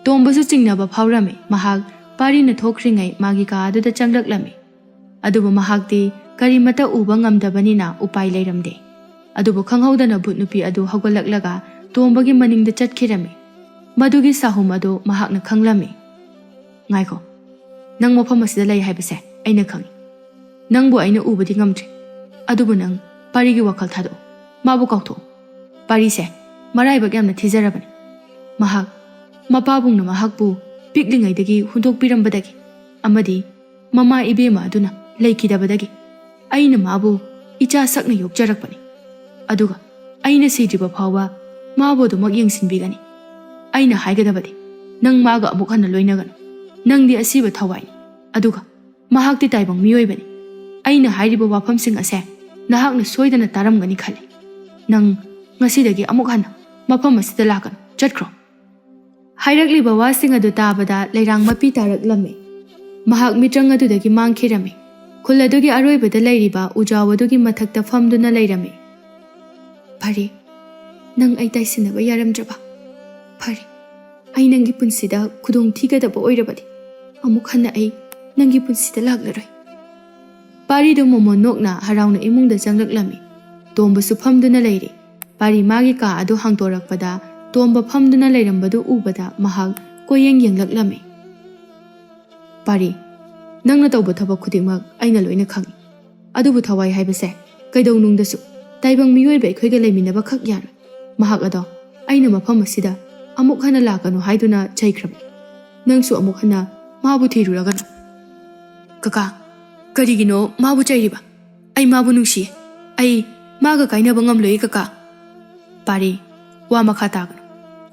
ꯇꯣꯝꯕꯁꯨ ꯆꯤꯡꯅꯕ ꯐꯥꯎꯔꯝꯃꯤ꯫ ꯃꯍꯥꯛ ꯄꯥꯔꯤꯅ ꯊꯣꯛꯈ꯭ꯔꯤꯉꯩ ꯃꯥꯒꯤ ꯀꯥ ꯑꯗꯨꯗ ꯆꯪꯂꯛꯂꯝꯃꯤ꯫ ꯑꯗꯨꯕꯨ ꯃꯍꯥꯛꯇꯤ ꯀꯔꯤꯃꯠꯇ ꯎꯕ ꯉꯝꯗꯕꯅꯤꯅ ꯎꯄꯥꯏ ꯂꯩꯔꯝꯗꯦ꯫ ꯑꯗꯨꯕꯨ ꯈꯪꯍꯧꯗꯅ ꯚꯨꯠ ꯅꯨꯄꯤ ꯑꯗꯨ ꯍꯧꯒꯠꯂꯛꯂꯒ ꯇꯣꯝꯕꯒꯤ ꯃꯅꯤꯡꯗ ꯆꯠꯈꯤꯔꯝꯃꯤ꯫ ꯃꯗꯨꯒꯤ ꯁꯥꯍꯨꯝ ꯑꯗꯨ ꯃꯍꯥꯛꯅ ꯈꯪꯂꯝꯃꯤ꯫ "ꯉꯥꯏꯈꯣ, ꯅꯪ ꯃꯐꯝ ꯑꯁꯤꯗ ꯂꯩ ꯍꯥꯏꯕꯁꯦ ꯑꯩꯅ ꯈꯪꯏ꯫ ꯅꯪꯕꯨ ꯑꯩꯅ ꯎꯕꯗꯤ ꯉꯝꯗ꯭ꯔꯤ, ꯑꯗꯨꯕꯨ ꯅꯪ ꯄꯥꯔꯤꯒꯤ ꯋꯥꯈꯜ ꯊꯥꯗꯣꯛꯑꯣ꯫ ꯃꯥꯕꯨ ꯀꯥꯎꯊꯣꯛꯑꯣ꯫ ꯄꯥꯔꯤꯁꯦ ꯃꯔꯥꯏꯕꯛ ꯌꯥꯝꯅ ꯊꯤꯖꯔꯕꯅꯤ꯫ ꯃꯍꯥꯛ ꯃꯄꯥꯕꯨꯡꯅ ꯃꯍꯥꯛꯄꯨ ꯄꯤꯛꯂꯤꯉꯩꯗꯒꯤ ꯍꯨꯟꯗꯣꯛꯄꯤꯔꯝꯕꯗꯒꯤ ꯑꯃꯗꯤ ꯃꯃꯥ ꯏꯕꯦꯝꯃ ꯑꯗꯨꯅ ꯂꯩꯈꯤꯗꯕꯗꯒꯤ ꯑꯩꯅ ꯃꯥꯕꯨ ꯏꯆꯥ ꯁꯛꯅ ꯌꯣꯛꯆꯔꯛꯄꯅꯤ꯫ ꯑꯗꯨꯒ ꯑꯩꯅ ꯁꯤꯗ꯭ꯔꯤꯕ ꯐꯥꯎꯕ ꯃꯥꯕꯨ ꯑꯗꯨꯃꯛ ꯌꯦꯡꯁꯤꯟꯕꯤꯒꯅꯤ꯫ ꯑꯩꯅ ꯍꯥꯏꯒꯗꯕꯗꯤ, ꯅꯪ ꯃꯥꯒ ꯑꯃꯨꯛ ꯍꯟꯅ ꯂꯣꯏꯅꯒꯅꯨ꯫ ꯅꯪꯗꯤ ꯑꯁꯤꯕ ꯊꯋꯥꯏꯅꯤ, ꯑꯗꯨꯒ ꯃꯍꯥꯛꯇꯤ ꯇꯥꯏꯕꯪ ꯃꯤꯑꯣꯏꯕꯅꯤ꯫ ꯑꯩꯅ ꯍꯥꯏꯔꯤꯕ ꯋꯥꯐꯝꯁꯤꯡ ꯑꯁꯦ ꯅꯍꯥꯛꯅ ꯁꯣꯏꯗꯅ ꯇꯥꯔꯝꯒꯅꯤ ꯈꯜꯂꯤ꯫ ꯅꯪ ꯉꯁꯤꯗꯒꯤ ꯑꯃꯨꯛ ꯍꯟꯅ ꯃꯐꯝ ꯑꯁꯤꯗ ꯂꯥꯛꯀꯅꯨ, ꯆꯠꯈ꯭ꯔꯣ꯫" ꯍꯥꯏꯔꯛꯂꯤꯕ ꯋꯥꯁꯤꯡ ꯑꯗꯨ ꯇꯥꯕꯗ ꯂꯩꯔꯥꯡ ꯃꯄꯤ ꯇꯥꯔꯛꯂꯝꯃꯤ꯫ ꯃꯍꯥꯛ ꯃꯤꯇ꯭ꯔꯪ ꯑꯗꯨꯗꯒꯤ ꯃꯥꯡꯈꯤꯔꯝꯃꯤ꯫ ꯈꯨꯜ ꯑꯗꯨꯒꯤ ꯑꯔꯣꯏꯕꯗ ꯂꯩꯔꯤꯕ ꯎꯖꯥꯎ ꯑꯗꯨꯒꯤ ꯃꯊꯛꯇ ꯐꯝꯗꯨꯅ ꯂꯩꯔꯝꯃꯤ꯫ "ꯐꯔꯦ, ꯅꯪ ꯑꯩ ꯇꯥꯏꯁꯤꯟꯅꯕ ꯌꯥꯔꯝꯗ꯭ꯔꯕ? ꯐꯔꯦ, ꯑꯩ ꯅꯪꯒꯤ ꯄꯨꯟꯁꯤꯗ ꯈꯨꯗꯣꯡ ꯊꯤꯒꯗꯕ ꯑꯣꯏꯔꯕꯗꯤ ꯑꯃꯨꯛ ꯍꯟꯅ ꯑꯩ ꯅꯪꯒꯤ ꯄꯨꯟꯁꯤꯗ ꯂꯥꯛꯂꯔꯣꯏ꯫" ꯄꯥꯔꯤꯗꯨ ꯃꯣꯃꯣꯟ ꯅꯣꯛꯅ ꯍꯔꯥꯎꯅ ꯏꯃꯨꯡꯗ ꯆꯪꯂꯛꯂꯝꯃꯤ꯫ ꯇꯣꯝꯕꯁꯨ ꯐꯝꯗꯨꯅ ꯂꯩꯔꯤ꯫ ꯄꯥꯔꯤ ꯃꯥꯒꯤ ꯀꯥ ꯑꯗꯨ ꯍꯥꯡꯗꯣꯔꯛꯄꯗ ꯇꯣꯝꯕ ꯐꯝꯗꯨꯅ ꯂꯩꯔꯝꯕꯗꯨ ꯎꯕꯗ ꯃꯍꯥꯛ ꯀꯣꯏꯌꯦꯡ ꯌꯦꯡꯂꯛꯂꯝꯃꯤ꯫ "ꯄꯥꯔꯤ, ꯅꯪꯅ ꯇꯧꯕ ꯊꯕꯛ ꯈꯨꯗꯤꯡꯃꯛ ꯑꯩꯅ ꯂꯣꯏꯅ ꯈꯪꯏ꯫ ꯑꯗꯨꯕꯨ ꯊꯋꯥꯏ ꯍꯥꯏꯕꯁꯦ ꯀꯩꯗꯧꯅꯨꯡꯗꯁꯨ ꯇꯥꯏꯕꯪ ꯃꯤꯑꯣꯏꯕ ꯑꯩꯈꯣꯏꯒ ꯂꯩꯃꯤꯟꯅꯕ ꯈꯛ ꯌꯥꯔꯣꯏ꯫ ꯃꯍꯥꯛ ꯑꯗꯣ ꯑꯩꯅ ꯃꯐꯝ ꯑꯁꯤꯗ ꯑꯃꯨꯛ ꯍꯟꯅ ꯂꯥꯛꯀꯅꯨ ꯍꯥꯏꯗꯨꯅ ꯆꯩꯈ꯭ꯔꯕꯅꯤ꯫ ꯅꯪꯁꯨ ꯑꯃꯨꯛ ꯍꯟꯅ ꯃꯥꯕꯨ ꯊꯤꯔꯨꯔꯒꯅꯨ꯫" "ꯀꯀꯥ, ꯀꯔꯤꯒꯤꯅꯣ ꯃꯥꯕꯨ ꯆꯩꯔꯤꯕ? ꯑꯩ ꯃꯥꯕꯨ ꯅꯨꯡꯁꯤꯌꯦ꯫ ꯑꯩ ꯃꯥꯒ ꯀꯥꯏꯅꯕ ꯉꯝꯂꯣꯏꯌꯦ, ꯀꯀꯥ꯫" "ꯄꯥꯔꯤ, ꯋꯥ ꯃꯈꯥ ꯇꯥꯒꯅꯨ꯫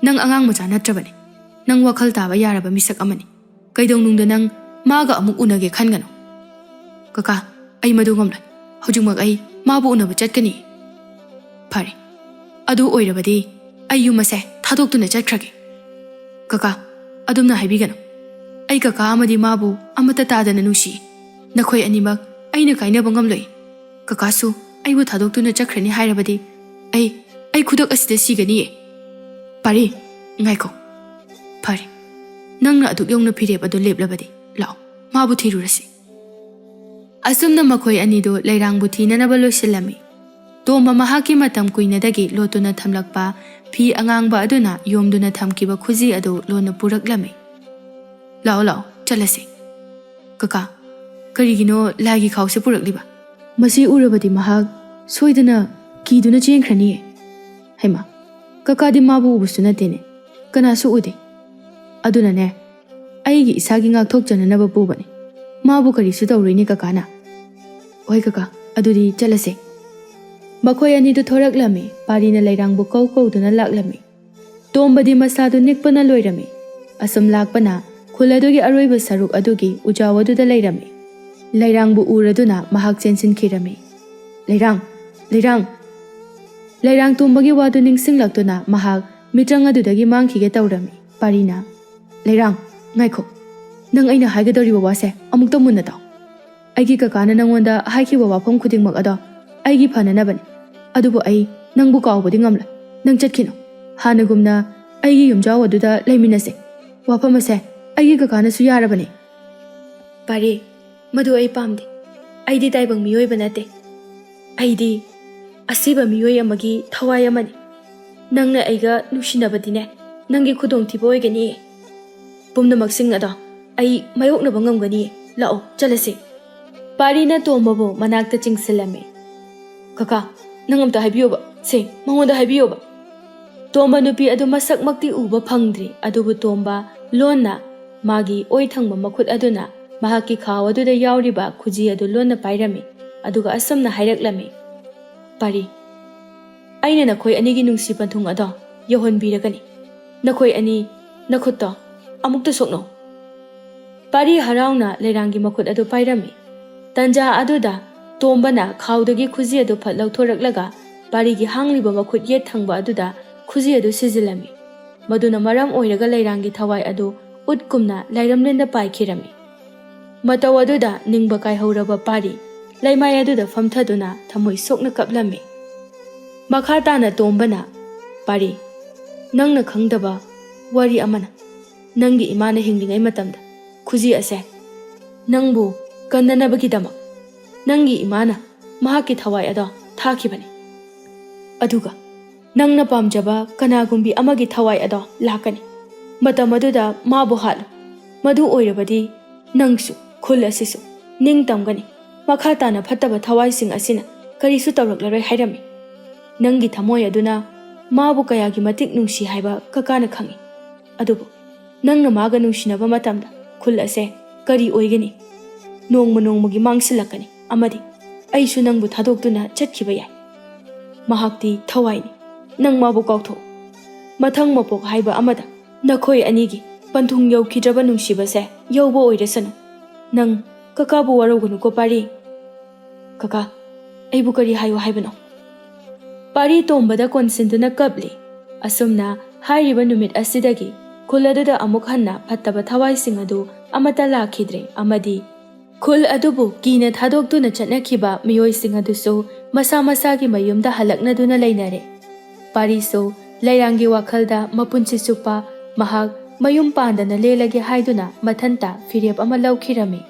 ꯅꯪ ꯑꯉꯥꯡ ꯃꯆꯥ ꯅꯠꯇ꯭ꯔꯕꯅꯤ꯫ ꯅꯪ ꯋꯥꯈꯜ ꯇꯥꯕ ꯌꯥꯔꯕ ꯃꯤꯁꯛ ꯑꯃꯅꯤ꯫ ꯀꯩꯗꯧꯅꯨꯡꯗ ꯅꯪ ꯃꯥꯒ ꯑꯃꯨꯛ ꯎꯅꯒꯦ ꯈꯟꯒꯅꯨ꯫" "ꯀꯀꯥ, ꯑꯩ ꯃꯗꯨ ꯉꯝꯂꯣꯏ꯫ ꯍꯧꯖꯤꯛꯃꯛ ꯑꯩ ꯃꯥꯕꯨ ꯎꯅꯕ ꯆꯠꯀꯅꯤ꯫" "ꯐꯔꯦ, ꯑꯗꯨ ꯑꯣꯏꯔꯕꯗꯤ ꯑꯩ ꯌꯨꯝ ꯑꯁꯦ ꯊꯥꯗꯣꯛꯇꯨꯅ ꯆꯠꯈ꯭ꯔꯒꯦ꯫" "ꯀꯀꯥ, ꯑꯗꯨꯝꯅ ꯍꯥꯏꯕꯤꯒꯅꯨ꯫ ꯑꯩ ꯀꯀꯥ ꯑꯃꯗꯤ ꯃꯥꯕꯨ ꯑꯃꯠꯇ ꯇꯥꯗꯅ ꯅꯨꯡꯁꯤ꯫ ꯅꯈꯣꯏ ꯑꯅꯤꯃꯛ ꯑꯩꯅ ꯀꯥꯏꯅꯕ ꯉꯝꯂꯣꯏ꯫ ꯀꯀꯥꯁꯨ ꯑꯩꯕꯨ ꯊꯥꯗꯣꯛꯇꯨꯅ ꯆꯠꯈ꯭ꯔꯅꯤ ꯍꯥꯏꯔꯕꯗꯤ ꯑꯩ, ꯑꯩ ꯈꯨꯗꯛ ꯑꯁꯤꯗ ꯁꯤꯒꯅꯤꯌꯦ꯫" "ꯄꯥꯔꯤ, ꯉꯥꯏꯈꯣ꯫ ꯐꯔꯦ, ꯅꯪꯅ ꯑꯗꯨꯛ ꯌꯧꯅ ꯐꯤꯔꯦꯞ ꯑꯗꯨ ꯂꯦꯞꯂꯕꯗꯤ ꯂꯥꯛꯑꯣ, ꯃꯥꯕꯨ ꯊꯤꯔꯨꯔꯁꯤ꯫" ꯑꯁꯨꯝꯅ ꯃꯈꯣꯏ ꯑꯅꯤꯗꯨ ꯂꯩꯔꯥꯡꯕꯨ ꯊꯤꯅꯅꯕ ꯂꯣꯏꯁꯤꯜꯂꯝꯃꯤ꯫ ꯇꯣꯝꯕ ꯃꯍꯥꯛꯀꯤ ꯃꯇꯝ ꯀꯨꯏꯅꯗꯒꯤ ꯂꯣꯠꯇꯨꯅ ꯊꯝꯂꯛꯄ ꯐꯤ ꯑꯉꯥꯡꯕ ꯑꯗꯨꯅ ꯌꯣꯝꯗꯨꯅ ꯊꯝꯈꯤꯕ ꯈꯨꯖꯤ ꯑꯗꯨ ꯂꯣꯟꯅ ꯄꯨꯔꯛꯂꯝꯃꯤ꯫ "ꯂꯥꯛꯑꯣ, ꯂꯥꯛꯑꯣ, ꯆꯠꯂꯁꯤ꯫" "ꯀꯀꯥ, ꯀꯔꯤꯒꯤꯅꯣ ꯂꯥꯏꯒꯤ ꯈꯥꯎꯁꯦ ꯄꯨꯔꯛꯂꯤꯕ? ꯃꯁꯤ ꯎꯔꯕꯗꯤ ꯃꯍꯥꯛ ꯁꯣꯏꯗꯅ ꯀꯤꯗꯨꯅ ꯆꯦꯟꯈ꯭ꯔꯅꯤꯌꯦ꯫" "ꯍꯩꯃꯥ, ꯀꯀꯥꯗꯤ ꯃꯥꯕꯨ ꯎꯕꯁꯨ ꯅꯠꯇꯦꯅꯦ, ꯀꯅꯥꯁꯨ ꯎꯗꯦ꯫ ꯑꯗꯨꯅꯅꯦ, ꯑꯩꯒꯤ ꯏꯁꯥꯒꯤ ꯉꯥꯛꯊꯣꯛꯆꯅꯅꯕ ꯄꯨꯕꯅꯤ꯫ ꯃꯥꯕꯨ ꯀꯔꯤꯁꯨ ꯇꯧꯔꯣꯏꯅꯦ ꯀꯀꯥꯅ꯫" "ꯍꯣꯏ ꯀꯀꯥ, ꯑꯗꯨꯗꯤ ꯆꯠꯂꯁꯦ꯫" ꯃꯈꯣꯏ ꯑꯅꯤꯗꯨ ꯊꯣꯔꯛꯂꯝꯃꯤ꯫ ꯄꯥꯔꯤꯅ ꯂꯩꯔꯥꯡꯕꯨ ꯀꯧ ꯀꯧꯗꯨꯅ ꯂꯥꯛꯂꯝꯃꯤ꯫ ꯇꯣꯝꯕꯗꯤ ꯃꯁꯥꯗꯨ ꯅꯤꯛꯄꯅ ꯂꯣꯏꯔꯝꯃꯤ꯫ ꯑꯁꯨꯝ ꯂꯥꯛꯄꯅ ꯈꯨꯜ ꯑꯗꯨꯒꯤ ꯑꯔꯣꯏꯕ ꯁꯔꯨꯛ ꯑꯗꯨꯒꯤ ꯎꯖꯥꯎ ꯑꯗꯨꯗ ꯂꯩꯔꯝꯃꯤ꯫ ꯂꯩꯔꯥꯡꯕꯨ ꯎꯔꯗꯨꯅ ꯃꯍꯥꯛ ꯆꯦꯟꯁꯤꯟꯈꯤꯔꯝꯃꯤ꯫ "ꯂꯩꯔꯥꯡ! ꯂꯩꯔꯥꯡ!" ꯂꯩꯔꯥꯡ ꯇꯣꯝꯕꯒꯤ ꯋꯥꯗꯨ ꯅꯤꯡꯁꯤꯡꯂꯛꯇꯨꯅ ꯃꯍꯥꯛ ꯃꯤꯇ꯭ꯔꯪ ꯑꯗꯨꯗꯒꯤ ꯃꯥꯡꯈꯤꯒꯦ ꯇꯧꯔꯝꯃꯤ꯫ ꯄꯥꯔꯤꯅ, "ꯂꯩꯔꯥꯡ, ꯉꯥꯏꯈꯣ!" ꯅꯪ ꯑꯩꯅ ꯍꯥꯏꯒꯗꯧꯔꯤꯕ ꯋꯥꯁꯦ ꯑꯃꯨꯛꯇ ꯃꯨꯟꯅ ꯇꯥꯎ꯫ ꯑꯩꯒꯤ ꯀꯀꯥꯅ ꯅꯪꯉꯣꯟꯗ ꯍꯥꯏꯈꯤꯕ ꯋꯥꯐꯝ ꯈꯨꯗꯤꯡꯃꯛ ꯑꯗꯣ ꯑꯩꯒꯤ ꯐꯅꯅꯕꯅꯤ꯫ ꯑꯗꯨꯕꯨ ꯑꯩ ꯅꯪꯕꯨ ꯀꯥꯎꯕꯗꯤ ꯉꯝꯂꯣꯏ꯫ ꯅꯪ ꯆꯠꯈꯤꯅꯨ꯫ ꯍꯥꯟꯅꯒꯨꯝꯅ ꯑꯩꯒꯤ ꯌꯨꯝꯖꯥꯎ ꯑꯗꯨꯗ ꯂꯩꯃꯤꯟꯅꯁꯦ꯫ ꯋꯥꯐꯝ ꯑꯁꯦ ꯑꯩꯒꯤ ꯀꯀꯥꯅꯁꯨ ꯌꯥꯔꯕꯅꯤ꯫ ꯄꯥꯔꯤ, ꯃꯗꯨ ꯑꯩ ꯄꯥꯝꯗꯦ꯫ ꯑꯩꯗꯤ ꯇꯥꯏꯕꯪ ꯃꯤꯑꯣꯏꯕ ꯅꯠꯇꯦ꯫ ꯑꯩꯗꯤ ꯑꯁꯤꯕ ꯃꯤꯑꯣꯏ ꯑꯃꯒꯤ ꯊꯋꯥꯏ ꯑꯃꯅꯤ꯫ ꯅꯪꯅ ꯑꯩꯒ ꯅꯨꯡꯁꯤꯅꯕꯗꯤꯅꯦ, ꯅꯪꯒꯤ ꯈꯨꯗꯣꯡꯊꯤꯕ ꯑꯣꯏꯒꯅꯤ꯫ ꯄꯨꯝꯅꯃꯛꯁꯤꯡ ꯑꯗꯣ ꯑꯩ ꯃꯥꯌꯣꯛꯅꯕ ꯉꯝꯒꯅꯤ꯫ ꯂꯥꯛꯑꯣ, ꯆꯠꯂꯁꯤ꯫ ꯄꯥꯔꯤꯅ ꯇꯣꯝꯕꯕꯨ ꯃꯅꯥꯛꯇ ꯆꯤꯡꯁꯤꯜꯂꯝꯃꯤ꯫ "ꯀꯀꯥ, ꯅꯪ ꯑꯝꯇ ꯍꯥꯏꯕꯤꯌꯣꯕ꯫ ꯁꯦ, ꯃꯉꯣꯟꯗ ꯍꯥꯏꯕꯤꯌꯣꯕ꯫" ꯇꯣꯝꯕ ꯅꯨꯄꯤ ꯑꯗꯨ ꯃꯁꯛꯃꯛꯇꯤ ꯎꯕ ꯐꯪꯗ꯭ꯔꯤ, ꯑꯗꯨꯕꯨ ꯇꯣꯝꯕ ꯂꯣꯟꯅ ꯃꯥꯒꯤ ꯑꯣꯏ ꯊꯪꯕ ꯃꯈꯨꯠ ꯑꯗꯨꯅ ꯃꯍꯥꯛꯀꯤ ꯈꯥꯎ ꯑꯗꯨꯗ ꯌꯥꯎꯔꯤꯕ ꯈꯨꯖꯤ ꯑꯗꯨ ꯂꯣꯟꯅ ꯄꯥꯏꯔꯝꯃꯤ, ꯑꯗꯨꯒ ꯑꯁꯨꯝꯅ ꯍꯥꯏꯔꯛꯂꯝꯃꯤ, "ꯄꯥꯔꯤ, ꯑꯩꯅ ꯅꯈꯣꯏ ꯑꯅꯤꯒꯤ ꯅꯨꯡꯁꯤ ꯄꯟꯊꯨꯡ ꯑꯗꯣ ꯌꯧꯍꯟꯕꯤꯔꯒꯅꯤ꯫ ꯅꯈꯣꯏ ꯑꯅꯤ ꯅꯈꯨꯠꯇꯣ ꯑꯃꯨꯛꯇ ꯁꯣꯛꯅꯧ꯫" ꯄꯥꯔꯤ ꯍꯔꯥꯎꯅ ꯂꯩꯔꯥꯡꯒꯤ ꯃꯈꯨꯠ ꯑꯗꯨ ꯄꯥꯏꯔꯝꯃꯤ꯫ ꯇꯟꯖꯥ ꯑꯗꯨꯗ ꯇꯣꯝꯕꯅ ꯈꯥꯎꯗꯒꯤ ꯈꯨꯖꯤ ꯑꯗꯨ ꯐꯠ ꯂꯧꯊꯣꯔꯛꯂꯒ ꯄꯥꯔꯤꯒꯤ ꯍꯥꯡꯂꯤꯕ ꯃꯈꯨꯠ ꯌꯦꯠ ꯊꯪꯕ ꯑꯗꯨꯗ ꯈꯨꯖꯤ ꯑꯗꯨ ꯁꯤꯖꯤꯜꯂꯝꯃꯤ꯫ ꯃꯗꯨꯅ ꯃꯔꯝ ꯑꯣꯏꯔꯒ ꯂꯩꯔꯥꯡꯒꯤ ꯊꯋꯥꯏ ꯑꯗꯨ ꯎꯠꯀꯨꯝꯅ ꯂꯥꯏꯔꯝꯂꯦꯟꯗ ꯄꯥꯏꯈꯤꯔꯝꯃꯤ꯫ ꯃꯇꯧ ꯑꯗꯨꯗ ꯅꯤꯡꯕ ꯀꯥꯏꯍꯧꯔꯕ ꯄꯥꯔꯤ ꯂꯩꯃꯥꯏ ꯑꯗꯨꯗ ꯐꯝꯊꯗꯨꯅ ꯊꯃꯣꯏ ꯁꯣꯛꯅ ꯀꯞꯂꯝꯃꯤ꯫ ꯃꯈꯥ ꯇꯥꯅ ꯇꯣꯝꯕꯅ, "ꯄꯥꯔꯤ, ꯅꯪꯅ ꯈꯪꯗꯕ ꯋꯥꯔꯤ ꯑꯃꯅ, ꯅꯪꯒꯤ ꯏꯃꯥꯅ ꯍꯤꯡꯂꯤꯉꯩ ꯃꯇꯝꯗ ꯈꯨꯖꯤ ꯑꯁꯦ ꯅꯪꯕꯨ ꯀꯟꯅꯅꯕꯒꯤꯗꯃꯛ ꯅꯪꯒꯤ ꯏꯃꯥꯅ ꯃꯍꯥꯛꯀꯤ ꯊꯋꯥꯏ ꯑꯗꯣ ꯊꯥꯈꯤꯕꯅꯤ꯫ ꯑꯗꯨꯒ ꯅꯪꯅ ꯄꯥꯝꯖꯕ ꯀꯅꯥꯒꯨꯝꯕꯤ ꯑꯃꯒꯤ ꯊꯋꯥꯏ ꯑꯗꯣ ꯂꯥꯛꯀꯅꯤ꯫ ꯃꯇꯝ ꯑꯗꯨꯗ ꯃꯥꯕꯨ ꯍꯥꯠꯂꯨ꯫ ꯃꯗꯨ ꯑꯣꯏꯔꯕꯗꯤ ꯅꯪꯁꯨ, ꯈꯨꯜ ꯑꯁꯤꯁꯨ ꯅꯤꯡꯇꯝꯒꯅꯤ꯫ ꯃꯈꯥ ꯇꯥꯅ ꯐꯠꯇꯕ ꯊꯋꯥꯏꯁꯤꯡ ꯑꯁꯤꯅ ꯀꯔꯤꯁꯨ ꯇꯧꯔꯛꯂꯔꯣꯏ" ꯍꯥꯏꯔꯝꯃꯤ꯫ ꯅꯪꯒꯤ ꯊꯃꯣꯏ ꯑꯗꯨꯅ ꯃꯥꯕꯨ ꯀꯌꯥꯒꯤ ꯃꯇꯤꯛ ꯅꯨꯡꯁꯤ ꯍꯥꯏꯕ ꯀꯀꯥꯅ ꯈꯪꯏ꯫ ꯑꯗꯨꯕꯨ ꯅꯪꯅ ꯃꯥꯒ ꯅꯨꯡꯁꯤꯅꯕ ꯃꯇꯝꯗ ꯈꯨꯜ ꯑꯁꯦ ꯀꯔꯤ ꯑꯣꯏꯒꯅꯤ? ꯅꯣꯡꯃ ꯅꯣꯡꯃꯒꯤ ꯃꯥꯡꯁꯤꯜꯂꯛꯀꯅꯤ, ꯑꯃꯗꯤ ꯑꯩꯁꯨ ꯅꯪꯕꯨ ꯊꯥꯗꯣꯛꯇꯨꯅ ꯆꯠꯈꯤꯕ ꯌꯥꯏ꯫ ꯃꯍꯥꯛꯇꯤ ꯊꯋꯥꯏꯅꯤ, ꯅꯪ ꯃꯥꯕꯨ ꯀꯥꯎꯊꯣꯛꯎ꯫ ꯃꯊꯪ ꯃꯄꯣꯛ ꯍꯥꯏꯕ ꯑꯃꯗ ꯅꯈꯣꯏ ꯑꯅꯤꯒꯤ ꯄꯟꯊꯨꯡ ꯌꯧꯈꯤꯗ꯭ꯔꯕ ꯅꯨꯡꯁꯤꯕꯁꯦ ꯌꯧꯕ ꯑꯣꯏꯔꯁꯅꯨ꯫ ꯅꯪ ꯀꯀꯥꯕꯨ ꯋꯥꯔꯧꯒꯅꯨꯀꯣ ꯄꯥꯔꯤ꯫ "ꯀꯀꯥ, ꯑꯩꯕꯨ ꯀꯔꯤ ꯍꯥꯏꯌꯨ ꯍꯥꯏꯕꯅꯣ?" ꯄꯥꯔꯤ ꯇꯣꯝꯕꯗ ꯀꯣꯟꯁꯤꯟꯗꯨꯅ ꯀꯞꯂꯤ꯫ ꯑꯁꯨꯝꯅ ꯍꯥꯏꯔꯤꯕ ꯅꯨꯃꯤꯠ ꯑꯁꯤꯗꯒꯤ ꯈꯨꯜ ꯑꯗꯨꯗ ꯑꯃꯨꯛ ꯍꯟꯅ ꯐꯠꯇꯕ ꯊꯋꯥꯏꯁꯤꯡ ꯑꯗꯨ ꯑꯃꯠꯇ ꯂꯥꯛꯈꯤꯗ꯭ꯔꯦ ꯑꯃꯗꯤ ꯈꯨꯜ ꯑꯗꯨꯕꯨ ꯀꯤꯅ ꯊꯥꯗꯣꯛꯇꯨꯅ ꯆꯠꯅꯈꯤꯕ ꯃꯤꯑꯣꯏꯁꯤꯡ ꯑꯗꯨꯁꯨ ꯃꯁꯥ ꯃꯁꯥꯒꯤ ꯃꯌꯨꯝꯗ ꯍꯜꯂꯛꯅꯗꯨꯅ ꯂꯩꯅꯔꯦ꯫ ꯄꯥꯔꯤꯁꯨ ꯂꯩꯔꯥꯡꯒꯤ ꯋꯥꯈꯜꯗ ꯃꯄꯨꯟꯁꯤ ꯆꯨꯞꯄ ꯃꯍꯥꯛ ꯃꯌꯨꯝ ꯄꯥꯟꯗꯅ ꯂꯦꯜꯂꯒꯦ ꯍꯥꯏꯗꯨꯅ ꯃꯊꯟꯇ ꯐꯤꯔꯦꯞ ꯑꯃ ꯂꯧꯈꯤꯔꯝꯃꯤ꯫